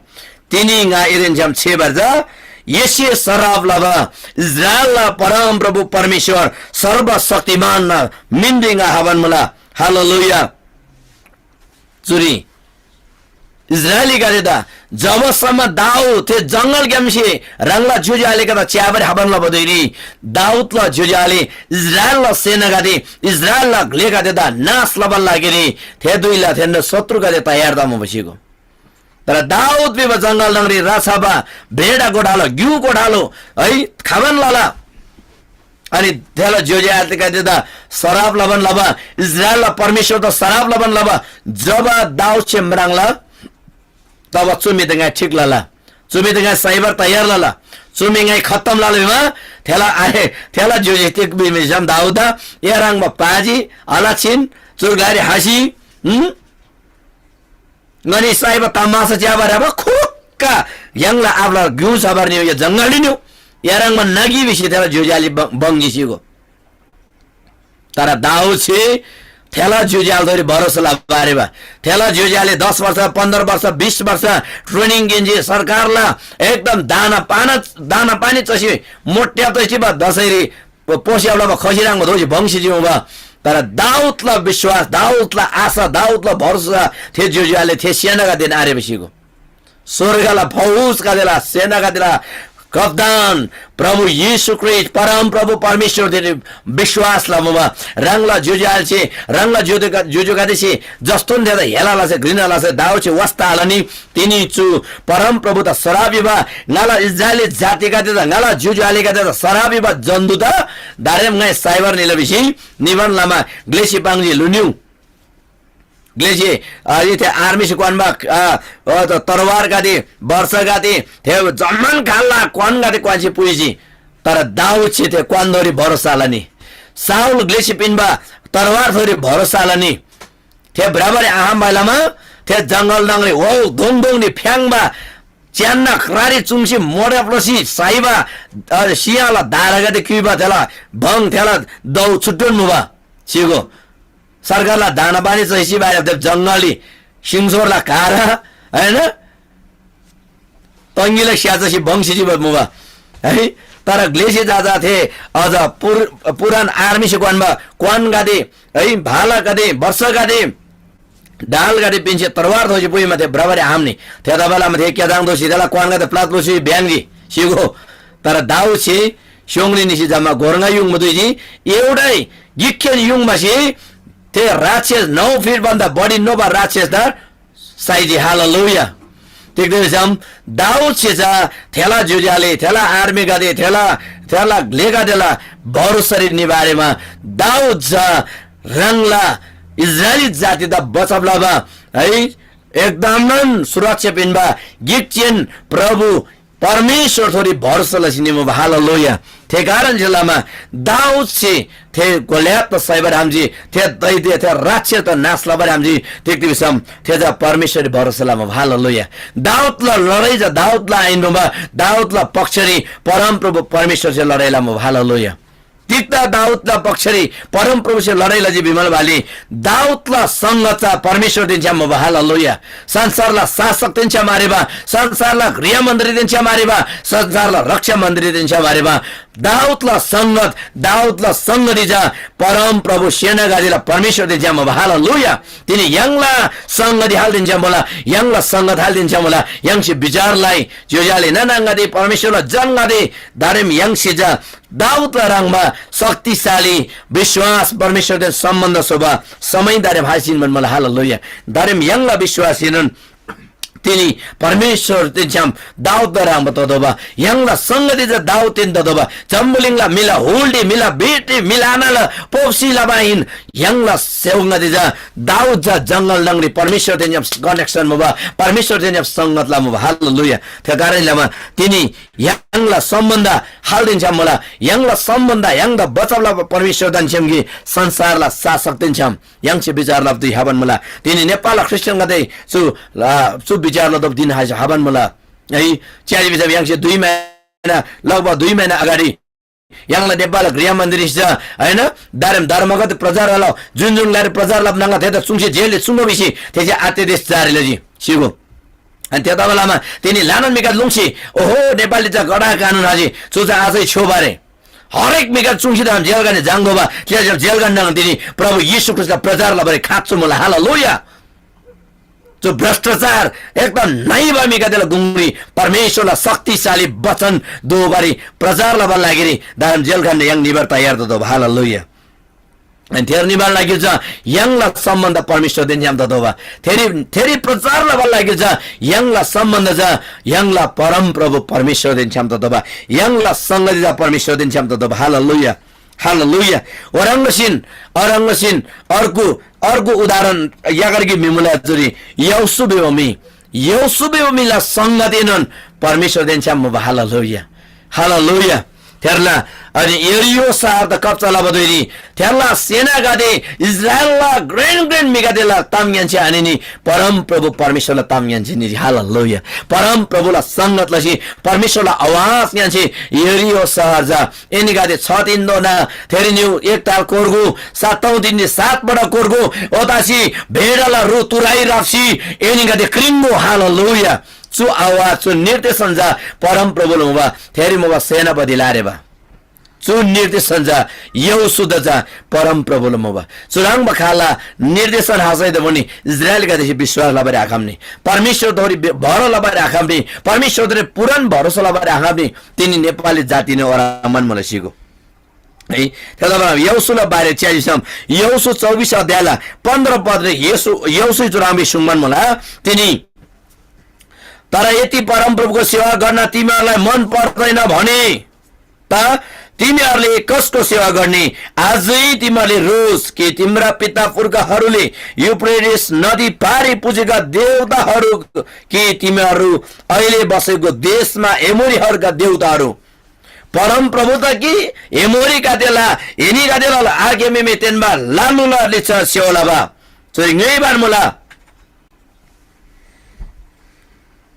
तिनी ङा एदेन छ्‌याम छेबारी चा एसे सराप लबा इस्राएलला परमप्रभु परमेश्वर सर्वशक्तिमानना मिनरी ङा हबान मुला।" हालेलुया। चुरी इस्राएलीगदेदा जबसम्म दाऊद थे जंगलग्‍यामसे ह्राङला ज्‍योज्‍यो आलेगदेदा च्‍याबारी हबान लबा धुइरी दाऊदला ज्‍योज्‍यो आले इस्राएलला सेनागदे, इस्राएलला ग्‍लेगदेदा नाश लबाला लागिरी थे धुइला थेन्‍दा शत्रुगदे तयार तमुबा सिगो। तर दाऊद भिबा जंगल न्‍हङरी रचबा भेडा गोठालो, ग्‍यु गोठालो है, खबान लला। अनि थेला ज्‍योज्‍यो आलेगदेदा सराप लबान लबा, इस्राएलला परमेश्‍वरदा सराप लबान लबा, जब दाऊदसे म्राङ्ला, तब चु म्‍हिदा ङाइ ठिक लला, चु म्‍हिदा ङाइ साइबार तयार लला, चु म्‍हि ङाइ खत्तम लला भिमा, थेला आरे, थेला ज्‍योज्‍यो तिग भिसम दाऊददा, ए ह्रङ्‌बा पाजी, अलक्षिन, चु ग्‍लारी हासी, हुँ? ङनी साइबा तमासा च्‍याबा ह्रबा खुक्‍का य्‍हाङला आबाला ग्‍यु छबार निउ या जंगलरी निउ। या ह्रङ्‌बा नगी भिसी थेला ज्‍योज्‍यो आले ब-, बङ्जी सिगो। तर दाऊदसे थेला ज्‍योज्‍यो आलेथोरी भरोसा लबा आरेबा। थेला ज्‍योज्‍यो आले दस वर्ष, पन्ध्र वर्ष, बिस वर्ष ट्रेनिङ किन्‍जी, सरकारला एकदम दाना पाना, दाना पानी चसी मोट्याब तसी बा दसैँरी प-, पोस्‍याब लबा खसी ह्रङ्‌बा दोसी भङ्सी चिमुबा। तर दाऊदला विश्‍वास, दाऊदला आशा, दाऊदला भरोसा थे ज्‍योज्‍यो आले थे सेनागदेन आरेबा सिगो। स्‍वर्गला फौजगदेला सेनागदेला कप्‍तान प्रभु येशू ख्रीष्‍ट परमप्रभु परमेश्‍वरदेन विश्‍वास लमुबा। ह्राङला ज्‍योज्‍यो आलेसे, ह्राङला ज्‍योज्‍यो, ज्‍योज्‍योगदेसे जस्तोन थेदा हेला लसे, घृणा लसे, दाऊदसे वास्‍ता आलनी। तिनी चु परमप्रभुदा सराप पिबा, ङाला इस्राएली जातिगदेदा, ङाला ज्‍योज्‍यो आलेगदेदा सराप पिबा जन्तुदा दारेम ङाइ साइबार निला भिसी निबान लमा ग्‍लेसे पाङ्जी लुन्‍यु। ग्‍लेसे, अ, इथे आर्मीसे क्‍वान्‍बा, अ, अ, त-, तरवारगदे, वर्षागदे, थे जम्‍मान खाल्‍ला क्‍वानगदे क्‍वान्‍सी पुइजी। तर दाऊदसे थे क्‍वानथोरी भरोसा लनी। शाऊल ग्‍लेसे पिन्‍बा तरवारथोरी भरोसा लनी। थे भ्रबारी आखम्‍बासे लमा थे जंगल न्‍हङरी हो दोङ दोङरी फ्‍याङ्बा च्‍यान्‍ना क्रारी चुङ्सी मोडप लसी साइबा, अ, सिंहला धारागदे क्‍युइबा थेला भङ थेला दौ छुट्टोन मुबा। सिगो। सरकारला दाना पानी चैसी बाहेक जंगलरी सिङसोरला कारा, होइन? तंगीला स्‍याचासी बङ्सी चिबा मुबा है। तर ग्‍लेसे जाजा थे अझ पुर-, पुरान आर्मीसे क्‍वान्‍बा क्‍वानगदे है, भालागदे, वर्षागदे, ढालगदे पिन्‍सी तरवार थोसी पुइमा थे भ्रबारी आम्‍नी। थेतबासेलमा थे क्‍यादाङ दोसी थेला क्‍वानगदे प्‍लात लुसी भ्‍याङ्‍जी सिगो। तर दाऊदसे स्‍योङरी निसी जम्‍मा घोर्ङा युङ मुदुइजी। एउटै गिकखेन युङमासे थे राक्षस नौ फिट भन्‍दा बढी नोबा राक्षसदा साइजी। हालेलुया। तिग्‍दा भिसम दाऊदसे चा थेला ज्‍योज्‍यो आले, थेला आर्मीगदे, थेला, थेला ग्‍लेगदेला भरोसारी निबारेमा दाऊद चा ह्राङला इस्राएली जातिदा बचब लबा है, एकदमन सुरक्षा पिन्‍बा गिकचेन प्रभु परमेश्‍वरथोरी भरोसा लसी निमुबा। हालेलुया। थे कारणसे लमा दाऊदसे थे गोलियतदा सैबारी आम्‍जी, थे दैत्य, थे राक्षसदा नाश लबारी आम्‍जी। तिग्‍दा भिसम थे चा परमेश्‍वररी भरोसा लमा। हालेलुया। दाऊदला लडाइ चा दाऊदला आहिन मुबा, दाऊदला पक्षरी परमप्रभु परमेश्‍वरसे लडाइ लमा। हालेलुया। तिग्‍दा दाऊदला पक्षरी परमप्रभुसे लडाइ लजी भिमल बाली, दाऊदला संगत चा परमेश्‍वरदेन छ्‌याम मुबा। हालेलुया। संसारला शासकदेन छ्‌याम आरेबा, संसारला गृह मन्त्रीदेन छ्‌याम आरेबा, संसारला रक्षा मन्त्रीदेन छ्‌याम आरेबा, दाऊदला संगत, दाऊदला संगति चा परमप्रभु सेनागदेला परमेश्‍वरदेन छ्‌याम मुबा। हालेलुया। तिनी य्‍हाङला संगति हालदेन छ्‌याम मुला, य्‍हाङला संगत हालदेन छ्‌याम मुला। य्‍हाङसे विचार लइ, ज्‍योज्‍यो आले नाना आङागदे, परमेश्‍वरला जनगदे, दारेम य्‍हाङसे चा दाऊदला ह्रङ्‌बा शक्तिशाली विश्‍वास, परमेश्‍वरदेन सम्‍बन्ध स्‍होबा समय दारेम हाइसीन भन्‍मुला। हालेलुया। दारेम य्‍हाङला विश्‍वासएनोन तिनी परमेश्‍वरदेन छ्‌याम दाऊदला ह्रङ्‌बा ततोःबा, य्‍हाङला संगति चा दाऊददेन ततोःबा, जम्‍बुलिङला म्‍हिला हुलरी, म्‍हिला बेटी, म्‍हिला आनाला पोप्‍सी लबा आहिन। य्‍हाङला सेवकगदे चा दाऊद चा जंगल न्‍हङरी परमेश्‍वरदेन छ्‌याम connection मुबा, परमेश्‍वरदेन छ्‌याम संगत लमुबा। हालेलुया। थे कारण लमा तिनी य्‍हाङला सम्‍बन्ध हालदेन छ्‌याम मुला, य्‍हाङला सम्‍बन्ध य्‍हाङदा बचब लबा परमेश्‍वरदेन छ्‌याम कि संसारला शासकदेन छ्‌याम य्‍हाङसे विचार लबा धुइ हाबान मुला। तिनी नेपालला ख्रिस्टियनगदे चु, आ, चु विचार लतोःबा दिन हाइ-, हाबान मुला। है, च्‍याजी भिसम य्‍हाङसे दुई महिना, लगभग दुई महिना अगाडि य्‍हाङला नेपालला गृह मन्त्रीसे चा, होइन, दारेम धर्मगत प्रचार लउ, जुन जुन ग्‍लारी प्रचार लबा न्‍हङला थेदा चुङ्सी जेलरी चुङ्बा भिसी थेसे आत्‍यदेश जारी लजी, सिगो। अनि थेतबालामा तिनी ल्‍हानान म्‍हिगदे लोङ्सी, ओहो, नेपालरी चा कडा कानुन हाजी, चु चा अझै छ्‌योबा रे। हरेक म्‍हिगदे चुङ्सी दाम जेलगने झाङ्‌तोःबा, थे जेलगन न्‍हङ तिनी प्रभु येशू ख्रीष्‍टला प्रचार लबारी खाँचो मुला। हालेलुया। जो भ्रष्टाचार एकदम नइबा म्‍हिगदेला गुङरी परमेश्‍वरला शक्तिशाली वचन दोबारी प्रचार लबार लागिरी दारम जेलगन य्‍हाङ निबार तयार ततोःबा। हालेलुया। अनि थेरी निबार लागि चा य्‍हाङला सम्‍बन्ध परमेश्‍वरदेन छ्‌याम ततोःबा। थेरी, थेरी प्रचार लबार लागि चा य्‍हाङला सम्‍बन्ध चा य्‍हाङला परमप्रभु परमेश्‍वरदेन छ्‌याम ततोःबा। य्‍हाङला संगति चा परमेश्‍वरदेन छ्‌याम ततोःबा। हालेलुया। हालेलुया। ओह्रङ्गसिन, ओह्रङ्गसिन अर्को, अर्को उदाहरण यागर गिक म्‍हि मुला जुरी यहोशू भिबा म्‍हि, यहोशू भिबा म्‍हिला संगतिएनोन परमेश्‍वरदेन छ्‌याम मुबा। हालेलुया। हालेलुया। थेरला अनि यरीहो शहर त कब्‍जा लबा धुइरी थेरला सेनागदे इस्राएलला घ्रेन घ्रेन म्‍हिगदेला ताम ङ्‌यान्‍सी आनिनी, परमप्रभु परमेश्‍वरला ताम ङ्‌यान्‍सी निजी। हालेलुया। परमप्रभुला संगत लसी परमेश्‍वरला आवाज ङ्‌यान्‍सी यरीहो शहर चा एनीगदे छ दिनधोना थेरी निउ एक ताल कोर्गु, सातौं दिननी सात पटक कोर्गु, ओतासी भेडाला रु तुराइ राप्‍सी एनीगदे क्रिङ्गो। हालेलुया। चु आवाज, चु निर्देशन चा परमप्रभुला मुबा, थेरी मुबा सेनापतिला आरेबा। चु निर्देशन चा यहोशूदा चा परमप्रभुला मुबा। चुह्रङ्बा खाला निर्देशन हासैदा पनि इस्राएलगदेसे विश्‍वास लबारी आखम्‍नी। परमेश्‍वरथोरी बि-, भरो लबारी आखम्‍नी। परमेश्‍वरथोरी पूरण भरोसा लबारी आखम्‍नी। तिनी नेपाली जातिने ओह्रमान मुला सिगो। है, थेतबासेलमा यहोशूला बारे च्‍याजी भिसम, यहोशू चौबिस अध्यायला पन्ध्र पदरी यहोशू, यहोशू चुह्रङ्बी सुङ्बान मुला, तिनी, तर यदि परमप्रभुको सेवा गर्न तिमीहरूलाई मन पर्दैन भने, त तिमीहरूले कसको सेवा गर्ने? आजै तिमीहरूले रोज कि तिम्रा पिता पुर्खाहरूले युफ्रेटिस नदी पारी पुजेका देवताहरू कि तिमीहरू अहिले बसेको देशमा एमोरीहरूका देवताहरू, परमप्रभु त कि एमोरीगदेला, एनीगदेला आखेमेमे तेन्‍बा लालुला लिच्‍छा सेवा लबा। चुरी ङ्‌योइबान मुला।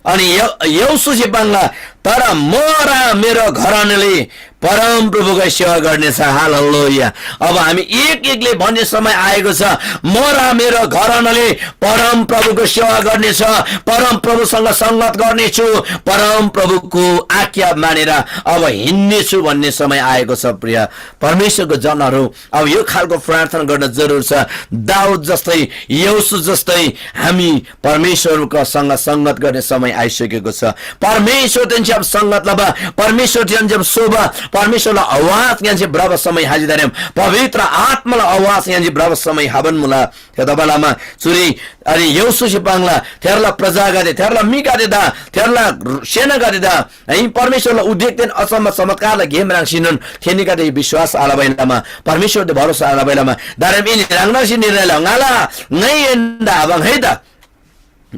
अनि यौ-, यौसुसे पाङ्ला, तर म र मेरो घरानाले परमप्रभुको सेवा गर्नेछ। हालेलुया। अब हामी एक एकले भन्ने समय आएको छ, म र मेरो घरानाले परमप्रभुको सेवा गर्नेछ, परमप्रभुसँग संगत गर्नेछु, परमप्रभुको आज्ञा मानेर अब हिँड्नेछु भन्ने समय आएको छ। प्रिय परमेश्वरको जनहरू, अब यो खालको प्रार्थना गर्न जरुर छ। दाऊद जस्तै, यहोशू जस्तै हामी परमेश्वरसँग संगत गर्ने समय आइसकेको छ। परमेश्वरदेन छ्‌याम संगत लबा, परमेश्वरदेन छ्‌याम सोबा, परमेश्वरला आवाज ङ्‌यान्‍सी भ्रबा समय हाजिदारेम, पवित्र आत्माला आवाज ङ्‌यान्‍सी भ्रबा समय हाबन मुला। थेतबालामा चुरी अनि यहोशूसे पाङ्ला, थेरला प्रजागदे, थेरला म्‍हिगदेदा, थेरला सेनागदेदा, है, परमेश्‍वरला उदेकदेन अचम्‍म चमत्कारला गे म्राङ्सीनोन थेनीगदे विश्‍वास आलबैलामा, परमेश्‍वरदे भरोसा आलबैलामा, दारेम एनी ह्राङदासी निर्णय लउ, ङाला, ङाइ एन्‍दा आबाङ है त।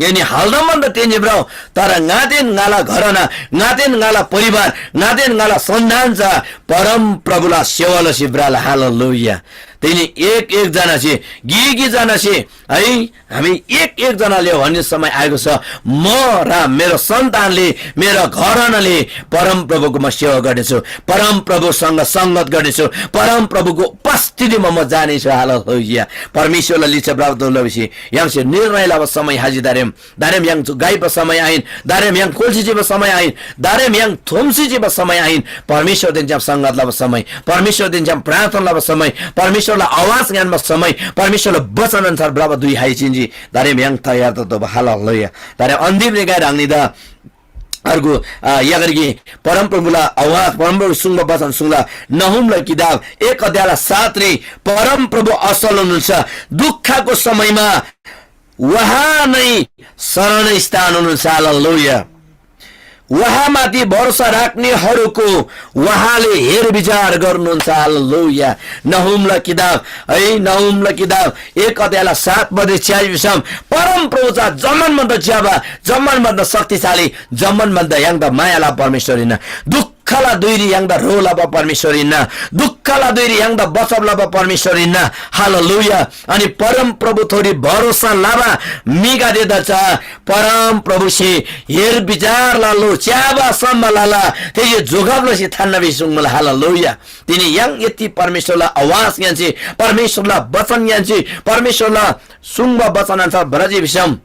एनी हालदम भन्दा तेन्‍जी भ्रउ, तर ङादेन ङाला घरना, ङादेन ङाला परिवार, ङादेन ङाला सन्‍तान चा परमप्रभुला सेवा लसी भ्रला। हालेलुया। तिनी एक एक जनासे, गी गी जनासे, है, हामी एक एक जनाले भन्ने समय आएको छ, म र मेरो सन्तानले, मेरो घरनाले परमप्रभुको म सेवा गर्नेछु, परमप्रभुसँग संगत गर्नेछु, परमप्रभुको उपस्थितिमा म जानेछु। हालेलुया। परमेश्‍वरला लिच्‍छा प्राप्त लबसी य्‍हाङसे निर्णय लबा समय हाजिदारेम दारेम य्‍हाङ गाइबा समय आहिन, दारेम य्‍हाङ कोल्‍सी चिबा समय आहिन, दारेम य्‍हाङ थोम्‍सी चिबा समय आहिन। परमेश्‍वरदेन छ्‌याम संगत लबा समय, परमेश्‍वरदेन छ्‌याम प्रार्थना लबा समय, परमेश्‍वरला आवाज ङ्‌यान्‍बा समय, परमेश्‍वरला वचन अन्‍सार भ्रबा धुइ हाइचिन्‍जी। दारेम य्‍हाङ तयार ततोःबा। हालेलुया। दारेम अन्तिम निकाय ह्राङनीदा अर्गु, अ, यागरगी परमप्रभुला आवाज, परमप्रभु सुङ्बा वचन सुङ्ला। नहुमला किताब एक अध्यायला सात रे, परमप्रभु असल हुनुहुन्छ। दुःखको समयमा उहाँ नै शरण स्थान हुनुहुन्छ। हालेलुया। उहाँमाथि भरोसा राख्नेहरूको उहाँले हेरविचार गर्नुहुन्छ। हालेलुया। नहुमला किताब, है, नहुमला किताब एक अध्यायला सात पदरी च्याजी भिसम, परमप्रभु चा जम्मान भन्दा ज्‍यबा, जम्मान भन्दा शक्तिशाली, जम्मान भन्दा य्‍हाङदा माया लबा परमेश्‍वर हिन्‍ना। दुःखला धुइरी य्‍हाङदा ह्रो लबा परमेश्‍वर हिन्‍ना। दुःखला धुइरी य्‍हाङदा बचब लबा परमेश्‍वर हिन्‍ना। हालेलुया। अनि परमप्रभुथोरी भरोसा लबा म्‍हिगदेदा चा परमप्रभुसे हेरविचार लला, च्‍याबा सम्‍म लला, थेसे जोगब लसी थान्‍ना भिसी सुङ्मुला। हालेलुया। तिनी य्‍हाङ यति परमेश्‍वरला आवाज ङ्‌यान्‍सी, परमेश्‍वरला वचन ङ्‌यान्‍सी, परमेश्‍वरला सुङ्बा वचन अन्‍सार भ्रजी भिसम,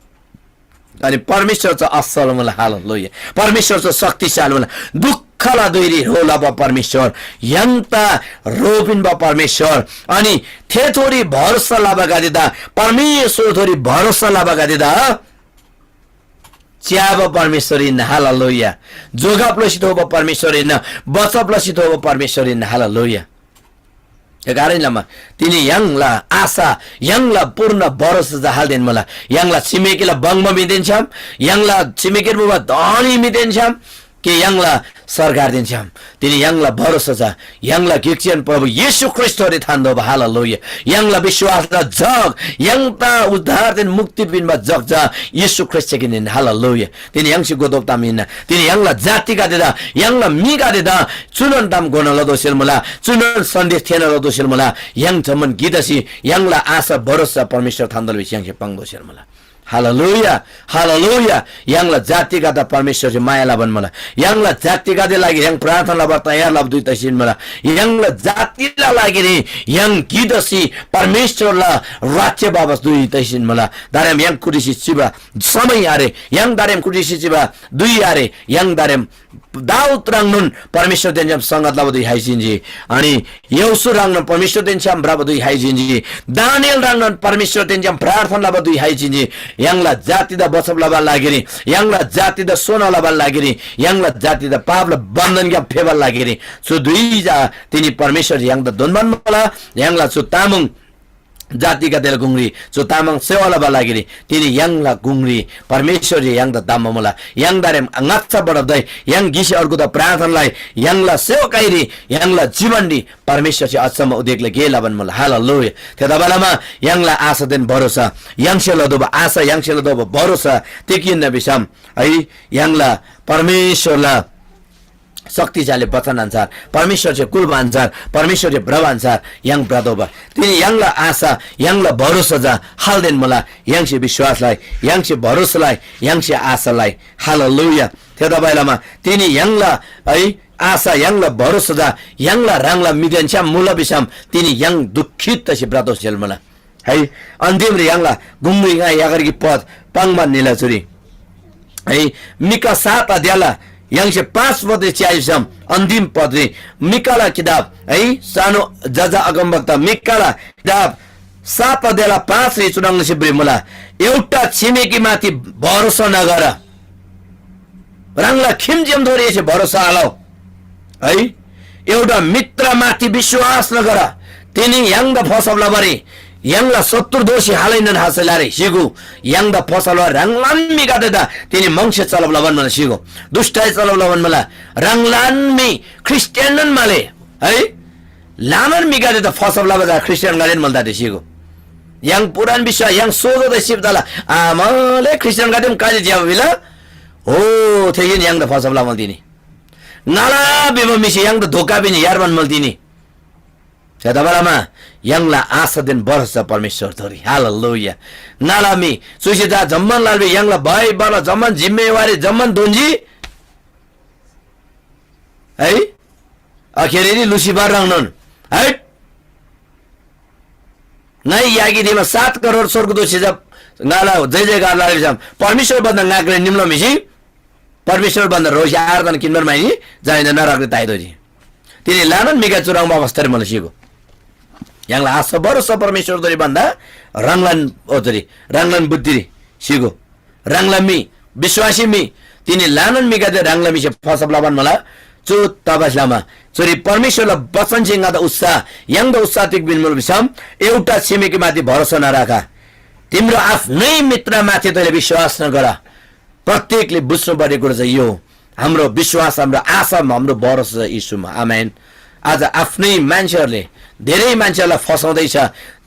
अनि परमेश्‍वर चा असल मुला। हालेलुया। परमेश्‍वर चा शक्तिशाली मुला। दुःखला धुइरी ह्रो लबा परमेश्‍वर, य्‍हाङदा ह्रो पिन्‍बा परमेश्‍वर, अनि थेथोरी भरोसा लबागदेदा, परमेश्‍वरथोरी भरोसा लबागदेदा च्‍याबा परमेश्‍वर हिन्‍ना। हालेलुया। जोगब लसी थोबा परमेश्‍वर हिन्‍ना। बचब लसी थोबा परमेश्‍वर हिन्‍ना। हालेलुया। थेकारण लमा तिनी य्‍हाङला आशा, य्‍हाङला पूर्ण भरोसा चा हालदेन मुला। य्‍हाङला छिमेकीला बङ्बा म्‍हिदेन छ्‌याम, य्‍हाङला छिमेकीर मुबा धनी म्‍हिदेन छ्‌याम, कि य्‍हाङला सरकारदेन छ्‌याम। तिनी य्‍हाङला भरोसा चा य्‍हाङला गिकचेन प्रभु येशू ख्रीष्‍टरी थान्‍तोःबा। हालेलुया। य्‍हाङला विश्‍वासला जग, य्‍हाङदा उद्धारदेन मुक्ति पिन्‍बा जग चा येशू ख्रीष्‍ट चा किनिन। हालेलुया। तिनी य्‍हाङसे गोदोब ताम हिन्‍ना। तिनी य्‍हाङला जातिगदेदा, य्‍हाङला म्‍हिगदेदा चुनोन ताम घोना लतोःसेल मुला, चुनोन सन्देश थेःना लतोःसेल मुला। य्‍हाङ जम्‍मान गिक तसी य्‍हाङला आशा भरोसा परमेश्‍वर थान्‍तोःला भिसी य्‍हाङसे पाङ्तोःसेल मुला। Hallelujah, hallelujah. य्‍हाङला जातिगदेदा परमेश्‍वरसे माया लबान मुला। य्‍हाङला जातिगदे लागिरी य्‍हाङ प्रार्थना लबार तयार लबा धुइ तैसिन मुला। य्‍हाङला जातिला लागिरी य्‍हाङ गिक तसी परमेश्‍वरला राज्‍य बाबस धुइ तैसिन मुला। दारेम य्‍हाङ कुटिसी चिबा समय आरे, य्‍हाङ दारेम कुटिसी चिबा धुइ आरे, य्‍हाङ दारेम दाऊद ह्राङनोन परमेश्‍वरदेन छ्‌याम संगत लबा धुइ हाइसिन्‍जी। अनि यहोशू ह्राङनोन परमेश्‍वरदेन छ्‌याम भ्रबा धुइ हाइसिन्‍जी। दानिएल ह्राङनोन परमेश्‍वरदेन छ्‌याम प्रार्थना लबा धुइ हाइसिन्‍जी। य्‍हाङला जातिदा बचब लबा लागिरी, य्‍हाङला जातिदा सोना लबा लागिरी, य्‍हाङला जातिदा पापला बन्‍धनग्‍याम फेबा लागिरी चु धुइ चा तिनी परमेश्‍वर य्‍हाङदा दोन्‍बान मुला। य्‍हाङला चु तामाङ जातिगदेला गुङरी चु तामाङ सेवा लबा लागिरी तिनी य्‍हाङला गुङरी परमेश्‍वरसे य्‍हाङदा धम्‍बा मुला। य्‍हाङदारेम ङाच्‍छा बढब तै य्‍हाङ गिसे अर्गुदा प्रार्थना लइ, य्‍हाङला सेवकाईरी, य्‍हाङला जीवनरी परमेश्‍वरसे अचम्‍म उदेकला गे लबान मुला। हालेलुया। थेतबालमा य्‍हाङला आशादेन भरोसा, य्‍हाङसे लतोःबा आशा, य्‍हाङसे लतोःबा भरोसा तिग हिन्‍ना भिसम, है, य्‍हाङला परमेश्‍वरला शक्तिशाली वचन अन्‍सार, परमेश्‍वरसे कुल्‍बा अन्‍सार, परमेश्‍वरसे भ्रबा अन्‍सार य्‍हाङ भ्रतोःबा। तिनी य्‍हाङला आशा, य्‍हाङला भरोसा चा हालदेन मुला। य्‍हाङसे विश्‍वास लइ, य्‍हाङसे भरोसा लइ, य्‍हाङसे आशा लइ। हालेलुया। थेतबासेलमा तिनी य्‍हाङला, है, आशा, य्‍हाङला भरोसा चा य्‍हाङला ह्राङला म्‍हिदेन छ्‌याम मुला भिसम तिनी य्‍हाङ दुखित तसी भ्रतोःसेल मुला। है, अन्तिमरी य्‍हाङला गुङरी ङा यागरगी पद पाङ्‌बान निला चुरी। है, मिका सात अध्यायला य्‍हाङसे पाँच पदरी च्‍याइसम अन्तिम पदरी मिकाला किताब, है, सानो जजा अगमवक्ता मिकाला किताब सात अध्यायला पाँचरी चुह्रङ् लसी भ्रिमुला, एउटा छिमेकीमाथि भरोसा नगर। ह्राङला खिम्‍जेमथोरी एसे भरोसा आलउ है। एउटा मित्रमाथि विश्वास नगर, तिनी य्‍हाङदा फसब लबारी य्‍हाङला शत्रु दोःसी हालैनोन हासै लारे सिगु। य्‍हाङदा फसब लबारी ह्राङलान म्‍हिगदेदा तिनी म्‍हङसे चलब लबान मुला सिगु। दुष्‍टै चलब लबान मुला। ह्राङलान म्‍हि ख्रीष्‍टियाननोन माले है। ल्‍हानान म्‍हिगदेदा फसब लबा चा ख्रीष्‍टियानगदेन मुला ताते सिगु। य्‍हाङ पुरान विश्वास, य्‍हाङ सोझो तै सिप तला। आमाले ख्रिस्टियनगदे पनि काजी ज्‍यबा भिला। हो, थेसेन य्‍हाङदा फसब लमल तिनी। ङाला भिबा म्‍हिसे य्‍हाङदा धोका पिन्‍जी यार्बान मल तिनी। थेतबालमा य्‍हाङला आशादेन भरोसा परमेश्‍वरथोरी। हालेलुया। ङाला म्‍हि चुसे चा जम्‍मान लाल भिबा य्‍हाङला भाइ बाला जम्‍मान जिम्मेवारी जम्‍मान दोन्‍जी। है? अखेरेरी लुसिफर ह्रङ्नोन। है? ङाइ यागी दिमा सात करोड स्वर्गदूतसे जब ङाला जय जयकार लाल भिसम परमेश्‍वर भन्दा ङाक्रे निम्‍लो म्‍हिसी परमेश्‍वर भन्दा रोसी आराधना किन्‍बार माइनी जाइन्‍दा नरकरी ताइदोजी। तिनी लानन म्‍हिगदे चुह्रङ्बा अवस्थारी मला सिगो। य्‍हाङला आशा भरोसा परमेश्‍वरधोरी भन्दा ह्राङलान ओधोरी, ह्राङलान बुद्धिरी सिगो। ह्राङला म्‍हि, विश्‍वासी म्‍हि, तिनी ल्‍हानान म्‍हिगदे ह्राङला म्‍हिसे फसब लबान मुला। चु तबासे लमा चुरी परमेश्‍वरला बचनसे ङादा उत्साह, य्‍हाङदा उत्साह तिग पिन्‍मुला भिसम, एउटा छिमेकी माथि भरोसा नराख। तिम्रो आफ्नै मित्र माथि तैँले विश्‍वास नगर। प्रत्येकले बुझ्नुपर्ने कुरो चाहिँ यो हो। हाम्रो विश्वास, हाम्रो आशा, हाम्रो भरोसा छ येशूमा। आमेन। आज आफ्नै मान्छेहरूले धेरै मान्छेहरूलाई फसाउँदैछ।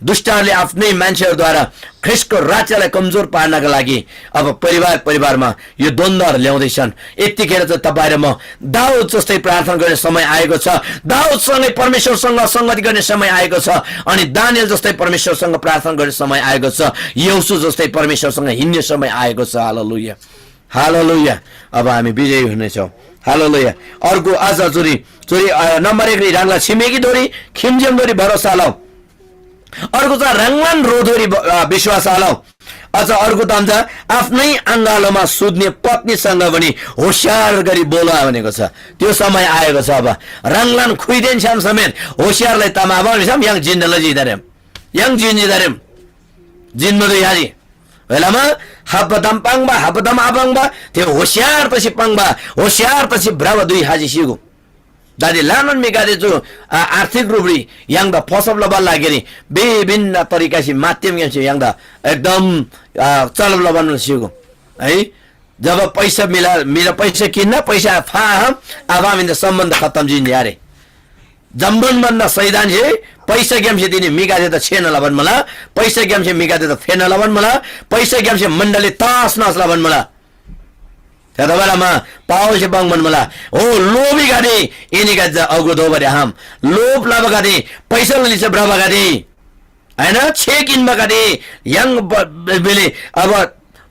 दुष्टहरूले आफ्नै मान्छेहरूद्वारा ख्रीष्टको राज्यलाई कमजोर पार्नका लागि अब परिवार परिवारमा यो द्वन्द्वहरू ल्याउँदैछन्। यतिखेर चाहिँ तपाईँ र म दाऊद जस्तै प्रार्थना गर्ने समय आएको छ। दाऊदसँगै परमेश्वरसँग संगति गर्ने समय आएको छ। अनि दानिएल जस्तै परमेश्वरसँग प्रार्थना गर्ने समय आएको छ। यहोशू जस्तै परमेश्वरसँग हिँड्ने समय आएको छ। हालेलुया। हालेलुया। अब हामी विजयी हुनेछौँ। हालेलुया। अर्को आज चुरी, चुरी, अ, नम्बर एकरी ह्राङला छिमेकीधोरी, खिम्जिमधोरी भरोसा लौ। अर्को छ ह्राङलान ह्रोधोरी ब-, अ, विश्वास लौ। अझ अर्को ताम छ, आफ्नै अँगालोमा सुत्ने पत्नीसँग पनि होसियार गरी बोल भनेको छ। त्यो समय आएको छ। अब ह्राङलान खुइदेन छ्‌याम समेत होसियारलाई तमाबा भिसम य्‍हाङ जिन्‍ना लजिदारेम। य्‍हाङ जिन्‍जिदारेम। जिन्‍ना दुई हाजी। Welama, habadam pangba, habadam abangba, te होशियार तसी पाङ्बा, होशियार तसी भ्रबा दुई हाजी सिगु। दादी लानन म्‍हिगदे चु, आ, आर्थिक रूपरी य्‍हाङदा फसब लबाला लागिरी विभिन्न तरिकासे माध्यमग्‍यामसे य्‍हाङदा एकदम, आ, चलब लबान सिगु। है? जब पैसा मिला, मिला पैसा किन्न, पैसा फाहम, अब आमिन्दा सम्बन्ध खत्तम जिन्‍जी आरे। जम्‍बन भन्‍दा शैतानसे पैसाग्‍यामसे तिनी म्‍हिगदेदा छेना लबान मुला, पैसाग्‍यामसे म्‍हिगदेदा फेना लबान मुला, पैसाग्‍यामसे मण्‍डली तसनस लबान मुला। थेतबासेलमा पावलसे पाङ्‌बान मुला, "ओ लोभीगदे, एनीगदे चा अगुवा दोबारी आखम। लोभ लबागदे, पैसाला लिच्‍छा भ्रबागदे, हैन, छे किन्‍बागदे, य्‍हाङ ब-, ब-, बेले अब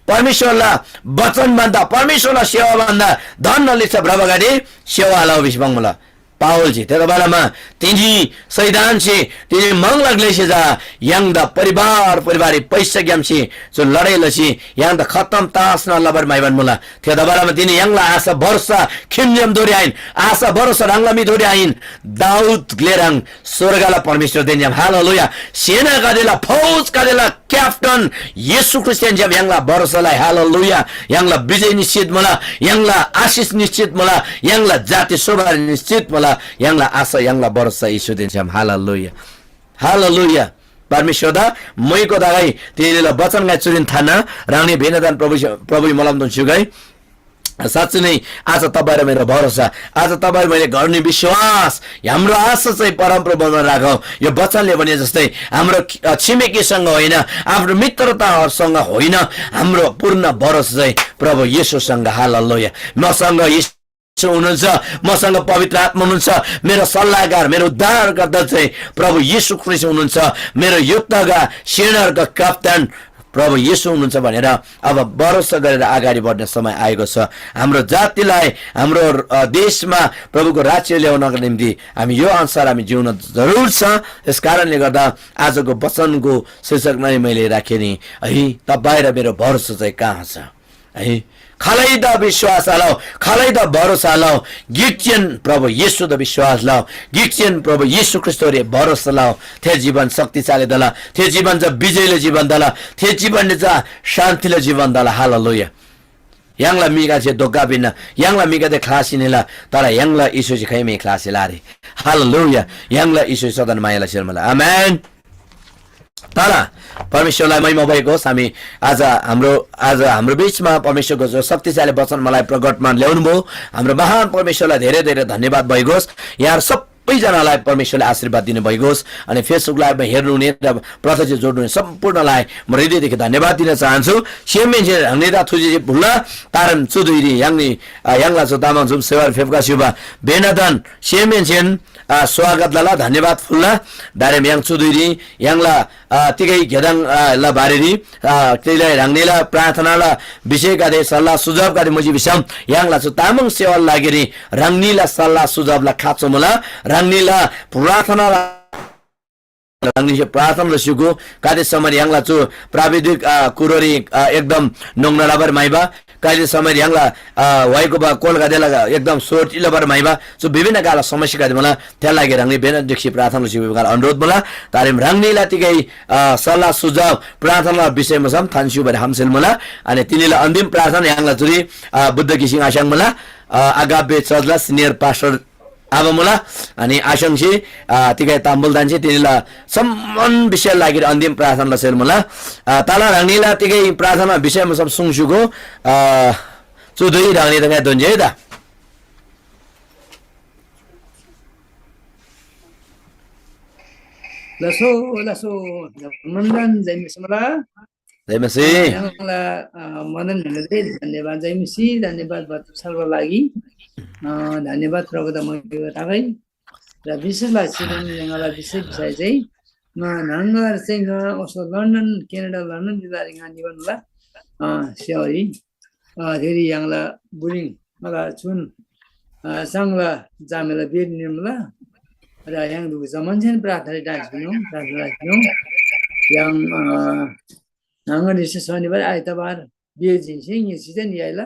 परमेश्‍वरला वचन भन्‍दा, परमेश्‍वरला सेवा भन्‍दा धनला लिच्‍छा भ्रबागदे सेवा आलउ" भिसी पाङ्‌मुला। पावलजी, थेतबासेलमा तिनी शैतानसे तिनी मङला ग्‍लेसे चा य्‍हाङदा परिवार परिवाररी पैसाग्‍यामसे चु लडाइ लसी य्‍हाङदा खत्तम तसना लबारी म्‍हाइबान मुला। थेतबासेलमा तिनी य्‍हाङला आशा भरोसा खिम्‍जेमथोरी आहिन, आशा भरोसा ह्राङला म्‍हिथोरी आहिन, दाऊद ग्‍ले ह्रङ् स्‍वर्गला परमेश्‍वरदेन छ्‌याम। हालेलुया। सेनागदेला, फौजगदेला क्‍याप्‍टन येशू ख्रीष्‍टदेन छ्‌याम य्‍हाङला भरोसा लइ। हालेलुया। य्‍हाङला विजय निश्‍चित मुला, य्‍हाङला आशिष निश्‍चित मुला, य्‍हाङला जाति शोभा निश्‍चित मुला। य्‍हाङला आशा, य्‍हाङला भरोसा येशूदेन छ्‌याम। हालेलुया। हालेलुया। परमेश्‍वरदा मैको तगै, तिनीला वचन ङाइ चुरीन थान्‍ना, ह्राङनी भेनादान प्रभु, प्रभु मोलमदोन स्‍युगै। साँच्‍चै नै आज तपाईँ र मेरो भरोसा, आज तपाईँ र मैले गर्ने विश्वास, हाम्रो आशा चाहिँ परमप्रभुमा राखौँ। यो वचनले भने जस्तै हाम्रो, अ, छिमेकीसँग होइन, आफ्नो मित्रताहरूसँग होइन, हाम्रो पूर्ण भरोसा चाहिँ प्रभु येशूसँग। हालेलुया। मसँग येशू हुनुहुन्छ, मसँग पवित्र आत्मा हुनुहुन्छ, मेरो सल्लाहकार, मेरो उद्धारकर्ता चाहिँ प्रभु येशू ख्रीष्‍ट हुनुहुन्छ, मेरो योद्धाका सेनाहरूका कप्तान प्रभु येशू हुनुहुन्छ भनेर अब भरोसा गरेर अगाडि बढ्ने समय आएको छ। हाम्रो जातिलाई, हाम्रो, अ, देशमा प्रभुको राज्य ल्याउनको निम्ति हामी यो अनुसार हामी जिउन जरुर छ। यस कारणले गर्दा आजको वचनको शीर्षक नै मैले राखेँ नि है, तपाईँ र मेरो भरोसा चाहिँ कहाँ छ है? खालैदा विश्वास आलौ, खालैदा भरोसा आलौ, गिकजेन प्रभु येशूदा विश्वास लौ, गिकजेन प्रभु येशू ख्रीष्‍टरी भरोसा लौ। थे जीवन शक्तिशाली तला, थे जीवन चा विजयले जीवन तला, थे जीवन चा शान्तिले जीवन तला। हालेलुया। य्‍हाङला म्‍हिगदेसे धोका पिन्‍ना, य्‍हाङला म्‍हिगदे ख्‍लासी निला, तर य्‍हाङला येशूसे खाइमै ख्‍लासी लारे। हालेलुया। य्‍हाङला येशू सदन मायाला सिरमला। आमेन। तर परमेश्वरलाई महिमा भएको होस्। हामी आज हाम्रो, आज हाम्रो बीचमा परमेश्वरको जो शक्तिशाली वचन मलाई प्रकटमा ल्याउनुभयो। हाम्रो महान परमेश्वरलाई धेरै धेरै धन्यवाद भएको होस्। यहाँहरू सब सबैजनालाई परमेश्वरले आशीर्वाद दिनुभएको होस्। अनि Facebook live मा हेर्नुहुने र प्रत्यक्ष जोड्नुहुने सम्पूर्णलाई म हृदयदेखि धन्यवाद दिन चाहन्छु। सेमहेन्से ह्राङनीदा थुजे भुल्ला, कारण चुधुइरी य्‍हाङनी, अ, य्‍हाङला चु तामाङ जुम सेवा फेप्का स्‍युबा बेनादन सेमहेन्सेन, अ, स्वागत लला, धन्यवाद फुल्ला। दारेम य्‍हाङ चुधुइरी य्‍हाङला, अ, तिगै घेदाङ, अ, ला बारेरी, अ, तिगै ह्राङनीला प्रार्थनाला विषयगदे सल्लाह सुझावगदे मुजी भिसम य्‍हाङला चु तामाङ सेवाला लागिरी ह्राङनीला सल्लाह सुझावला खाँचो मुला, ह्राङनीला प्रार्थनाला ह्राङनीसे प्रार्थना लस्‍युगो। गाते समय य्‍हाङला चु प्राविधिक, अ, कुरोरी, अ, एकदम नोङ्ना लबर म्‍हाइबा। गाते समय य्‍हाङला, अ, व्‍हाइको बा कोलगदेला एकदम सोच लबर म्‍हाइबा। चु विभिन्न गाला समस्यागदे मुला, थेला लागि ह्राङनी बेना देखसी प्रार्थना लस्‍युगो गाला अनुरोध मुला। तारेम ह्राङनीला तिगै, अ, सल्लाह सुझाव प्रार्थना विषयमा सम थान्स्‍युबारी हामसेल मुला। अनि तिनीला अन्तिम प्रार्थना य्‍हाङला चुरी, अ, बुद्ध घिसिङ आस्‍याङ मुला, अ, अगाबे चर्चला senior pastor आबा मुला, अनि आस्‍याङसे, अ, तिगै ताम्बुल दान्‍से तिनीला सम्मान विषय लागिरी अन्तिम प्रार्थना लसेल मुला। अ, तला ह्राङनीला तिगै प्रार्थना विषयमा सब सुङस्‍युगो, अ, चुधुइ ह्राङनी त ङाइ दोन्‍जे है त। लसो, लसो, जमनन जय मसीह मुला। जय मसीह। य्‍हाङला, अ, मदन ढुङ्गादेन धन्यवाद, जय मसीह, धन्यवाद बचन सार्बा लागि। अ, धन्यवाद प्रभुदा महिमा तगै। र विशेष ला सिनम य्‍हाङला विशेष विषय चाहिँ, अ, न्‍हङगर चाहिँ, अ, ओसो लन्डन, क्यानाडा, लन्डन जिल्लारी ङा निबन्‍धला, अ, स्‍याउरी, अ, थेरी य्‍हाङला बुलिङ, मला चुन, अ, चाङला जामेला बेर निमला, र य्‍हाङ दुगु जमन चाहिँ प्रार्थना डान्स बिनु, प्रार्थना डान्स बिनु। य्‍हाङ, अ, न्‍हङगर निसे शनिबार, आइतबार, बेर जिन्‍से ङिसी चाहिँ याइला,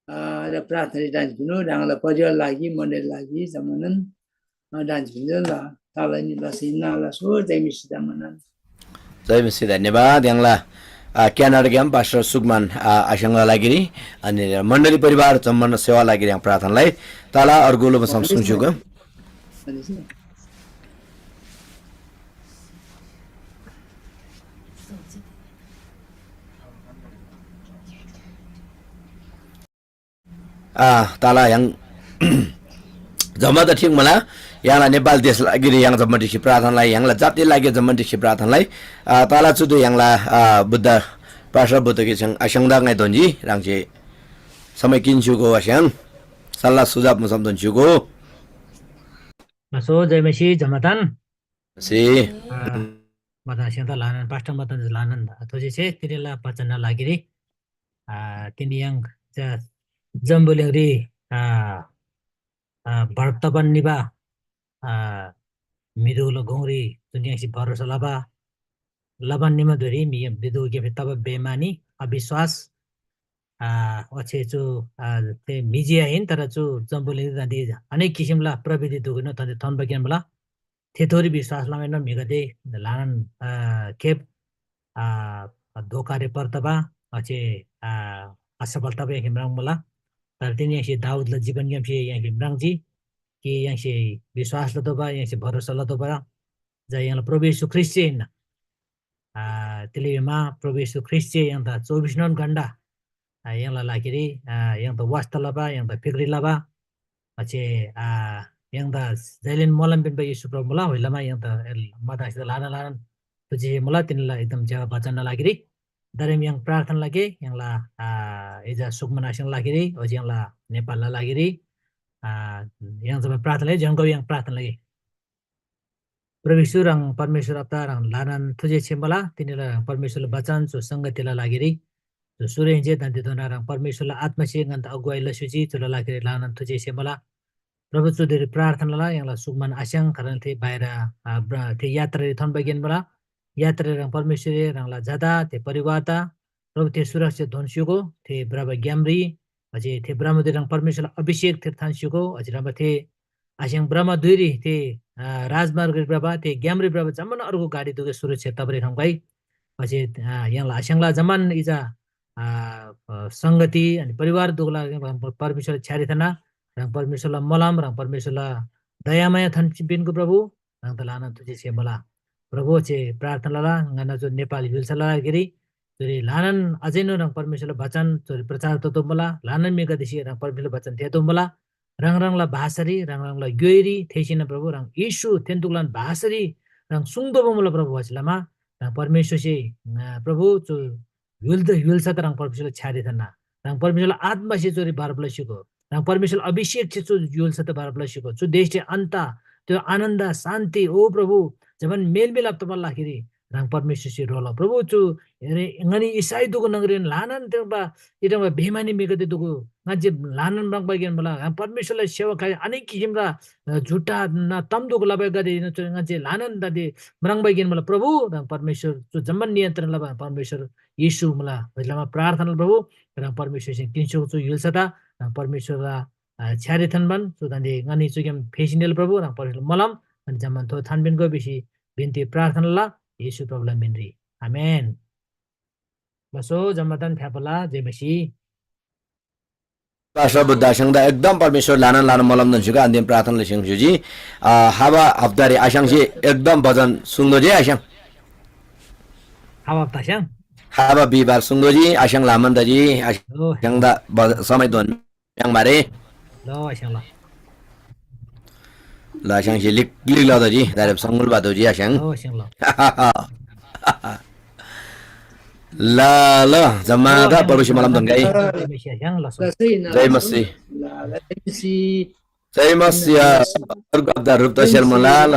अ, र प्रार्थना डान्स बिनु, ह्राङला परिवार लागि, मण्डली लागि, जमनन, अ, डान्स बिनु ल, ताला नि लसी ना ल, सो जय मिसी जमनन। जय मिसी, धन्यवाद। य्‍हाङला, अ, क्यानाडाग्‍याम पास्टर सुकमान, अ, आस्‍याङला लागिरी, अनि मण्डली परिवार जम्मान सेवा लागिरी य्‍हाङ प्रार्थनालाई ताला अर्गुलो बसम सुङस्‍युगो। आ, ताला य्‍हाङ जम्‍मा त ठिक मुला, य्‍हाङला नेपाल देश लागिरी य्‍हाङ जम्‍मा ढिक्‍सी प्रार्थनालाई, य्‍हाङला जाति लागि जम्‍मा ढिक्‍सी प्रार्थनालाई, आ, ताला चुदु य्‍हाङला, आ, बुद्ध, पास्टर बुद्ध घिसिङ आस्‍याङदा ङाइ दोन्‍जी, ह्राङसे समय किन्‍स्‍युगो आस्‍याङ, सल्‍लाह सुझाव मुसम दोन्‍स्‍युगो। सो जय मसीह जम्‍मादान। से। आ, मता स्‍य्‍हान्‍दा ल्‍हानान, पास्टर मता ल्‍हानान थोसी छे तिरेला बचनना लागिरी, आ, तिनी य्‍हाङ चा जम्‍बुलिङरी, आ, आ, बढब तबान निबा, आ, म्‍हिदुला गुङरी जुन य्‍हाङसे भरोसा लबा, लबान निमा धुइरी म्‍हि म्‍हिदुगे तबा बेमानी, अविश्‍वास, आ, ओच्‍छे चु, आ, थे म्‍हि जे आहिन, तर चु जम्‍बुलिङरी दान्‍दे अनेक किसिमला प्रविधि दुगुनु तन्‍दे थोन्‍बा गेन मुला। थेथोरी विश्‍वास लमाएनोन म्‍हिगदे ल्‍हानान, आ, खेप, आ, धोकारे पर तबा, ओच्‍छे, आ, असफल तबा य्‍हाङसे म्राङ्बा मुला। तर तिनी य्‍हाङसे दाऊदला जीवनग्‍यामसे य्‍हाङसे म्राङ्जी कि य्‍हाङसे विश्‍वास लतोःबा, य्‍हाङसे भरोसा लतोःबा चा य्‍हाङला प्रभु येशू ख्रीष्‍ट जे हिन्‍ना। आ, तिले भिमा प्रभु येशू ख्रीष्‍ट जे य्‍हाङदा चौबिसनोन घण्‍टा, आ, य्‍हाङला लागिरी, आ, य्‍हाङदा वास्‍ता लबा, य्‍हाङदा फिक्री लबा, ओच्‍छे, आ, य्‍हाङदा जैलेन मोलम पिन्‍बा येशू प्रभु मुला, होइलमा य्‍हाङदा एल-, मदासेदा ल्‍हाना ल्‍हानान थुजी मुला, तिनीला एकदम ज्‍यबा बचनना लागिरी। दारेम य्‍हाङ प्रार्थना लगे, य्‍हाङला, आ, एजा सुकमन आस्‍याङला लागिरी, ओच्‍छे य्‍हाङला नेपालला लागिरी, आ, य्‍हाङ जम्‍मा प्रार्थना लगे, ज्‍यङको य्‍हाङ प्रार्थना लगे। प्रभु येशू ह्राङ परमेश्‍वर आबादा ह्राङ ल्‍हानान थुजे छे मुला, तिनीला ह्राङ परमेश्‍वरला बचन चु संगतिला लागिरी चु सुरेन्‍से दान्‍देधोना ह्राङ परमेश्‍वरला आत्‍मासे ङन्‍दा अगुवाई लस्‍युजी, चुला लागिरी ल्‍हानान थुजे छे मुला। प्रभु चुदेरी प्रार्थना लला, य्‍हाङला सुकमान आस्‍याङ कारण थे बाहिर, आ, ब्र-, थे यात्रारी थन्‍बा गेन मुला। यात्रारी ह्राङ परमेश्‍वरसे ह्राङला झादा, थे परिवारदा, प्रभु थे सुरक्षा धोन स्‍युगो, थे भ्रबा ग्‍यामरी, ओच्‍छे थे भ्रमधुइरी ह्राङ परमेश्‍वरला अभिषेक थे थान स्‍युगो, ओच्‍छे ह्रङ्‌बा थे आस्‍याङ भ्रमधुइरी थे, अ, राजमार्गरी भ्रबा, थे ग्‍यामरी भ्रबा जम्‍मान अर्गु गाडी दुगु सुरक्षा तबारी ह्रङ्‌गै। ओच्‍छे, अ, य्‍हाङला आस्‍याङला जम्‍मान इजा, अ, अ, संगति अनि परिवार दुगुला ह्रङ् परमेश्‍वरला छ्‌यारी थना, ह्रङ् परमेश्‍वरला मोलम, ह्रङ् परमेश्‍वरला दयामाया थन पिन्‍गो प्रभु, ह्राङदा ल्‍हानान थुजी छे मुला। प्रभु, ओच्‍छे प्रार्थना लला, ङन्‍ना चु नेपाल य्‍हुल्‍साला लागिरी, चुरी ल्‍हानान अझैनोन ह्राङ परमेश्‍वरला बचन चुरी प्रचार ततोःमुला, ल्‍हानान म्‍हिगदेसे ह्राङ परमेश्‍वरला बचन थेःतोःमुला। ह्राङ ह्राङला भाषारी, ह्राङ ह्राङला ग्‍योइरी थेःसीन प्रभु, ह्राङ येशू थेन्‍तुक्‍लान भाषारी ह्राङ सुङ्तोःबा मुला प्रभु। ओच्‍छे लमा ह्राङ परमेश्‍वरसे, अ, प्रभु, चु य्‍हुल त, य्‍हुल्‍सा त ह्राङ परमेश्‍वरला छ्‌यारी थान्‍ना। ह्राङ परमेश्‍वरला आत्‍मासे चुरी भरब लसीगो। ह्राङ परमेश्‍वरला अभिषेकसे चु य्‍हुल्‍सा त भरब लसीगो। चु देशरी अन्‍त, त्यो आनन्‍द, शान्‍ति, ओ प्रभु, जम्‍मान मेलमिलाप तबाला लागिरी ह्राङ परमेश्‍वरसे ह्रो लउ। प्रभु, चु रे-, ङनी इसाई दुगु न्‍हङरीन ल्‍हानान तेङ्बा, इटङ्बा बेमानी म्‍हिगदे दुगु ङन्‍से ल्‍हानान म्राङ्बा गेन मुला। ह्राङ परमेश्‍वरला सेवा खाइ अनेक किसिमला, अ, झुट्टा ना तम दुगु लबागदे ङन्‍से ल्‍हानान दादे म्राङ्बा गेन मुला। प्रभु, ह्राङ परमेश्‍वर चु जम्‍मान नियन्त्रण लबा परमेश्‍वर येशू मुला। ओच्‍छे लमा प्रार्थना लउ प्रभु, ह्राङ परमेश्‍वरसे किन्‍सुक चु य्‍हुल्‍सा त ह्राङ परमेश्‍वरला, अ, छ्‌यारी थान्‍बान चु दान्‍दे ङनी चुग्‍याम फेसी निल प्रभु, ह्राङ परमेश्‍वरला मलम अनि जम्‍मान थो थान्‍बान गो भिसी बिन्‍ती प्रार्थना ल येशू प्रभुला मिनरी। आमेन। बसो जम्‍मादान फ्‍याफुल्‍ला, जय मसीह। पास्टर बुद्ध आस्‍याङदा एकदम परमेश्‍वर ल्‍हानान ल्‍हानान मोलम दोन्‍स्‍युक अन्‍तिम प्रार्थना लसीन स्‍युजी। अ, हाबा हप्तारी आस्‍याङसे एकदम भजन सुङ्तोःजी आस्‍याङ। हाबा हप्ता आस्‍याङ? हाबा बिहिबार सुङ्तोःजी आस्‍याङ ल्‍हानान तजी। आस्‍याङदा भज-, समय दोन म्‍याङ मारे। ल आस्‍याङ ल। ल आस्‍याङसे लिक लिक लतोःजी, दारेब सङ्गुल बातोःजी आस्‍याङ। ल आस्‍याङ ल। ल ल, जम्‍मादा परमेश्‍वर मोलम दोन्‍गै। जय मसीह आस्‍याङ ल। जय मसीह। जय मसीह। अर्को हप्ता रुप्ता सेल मुला ल।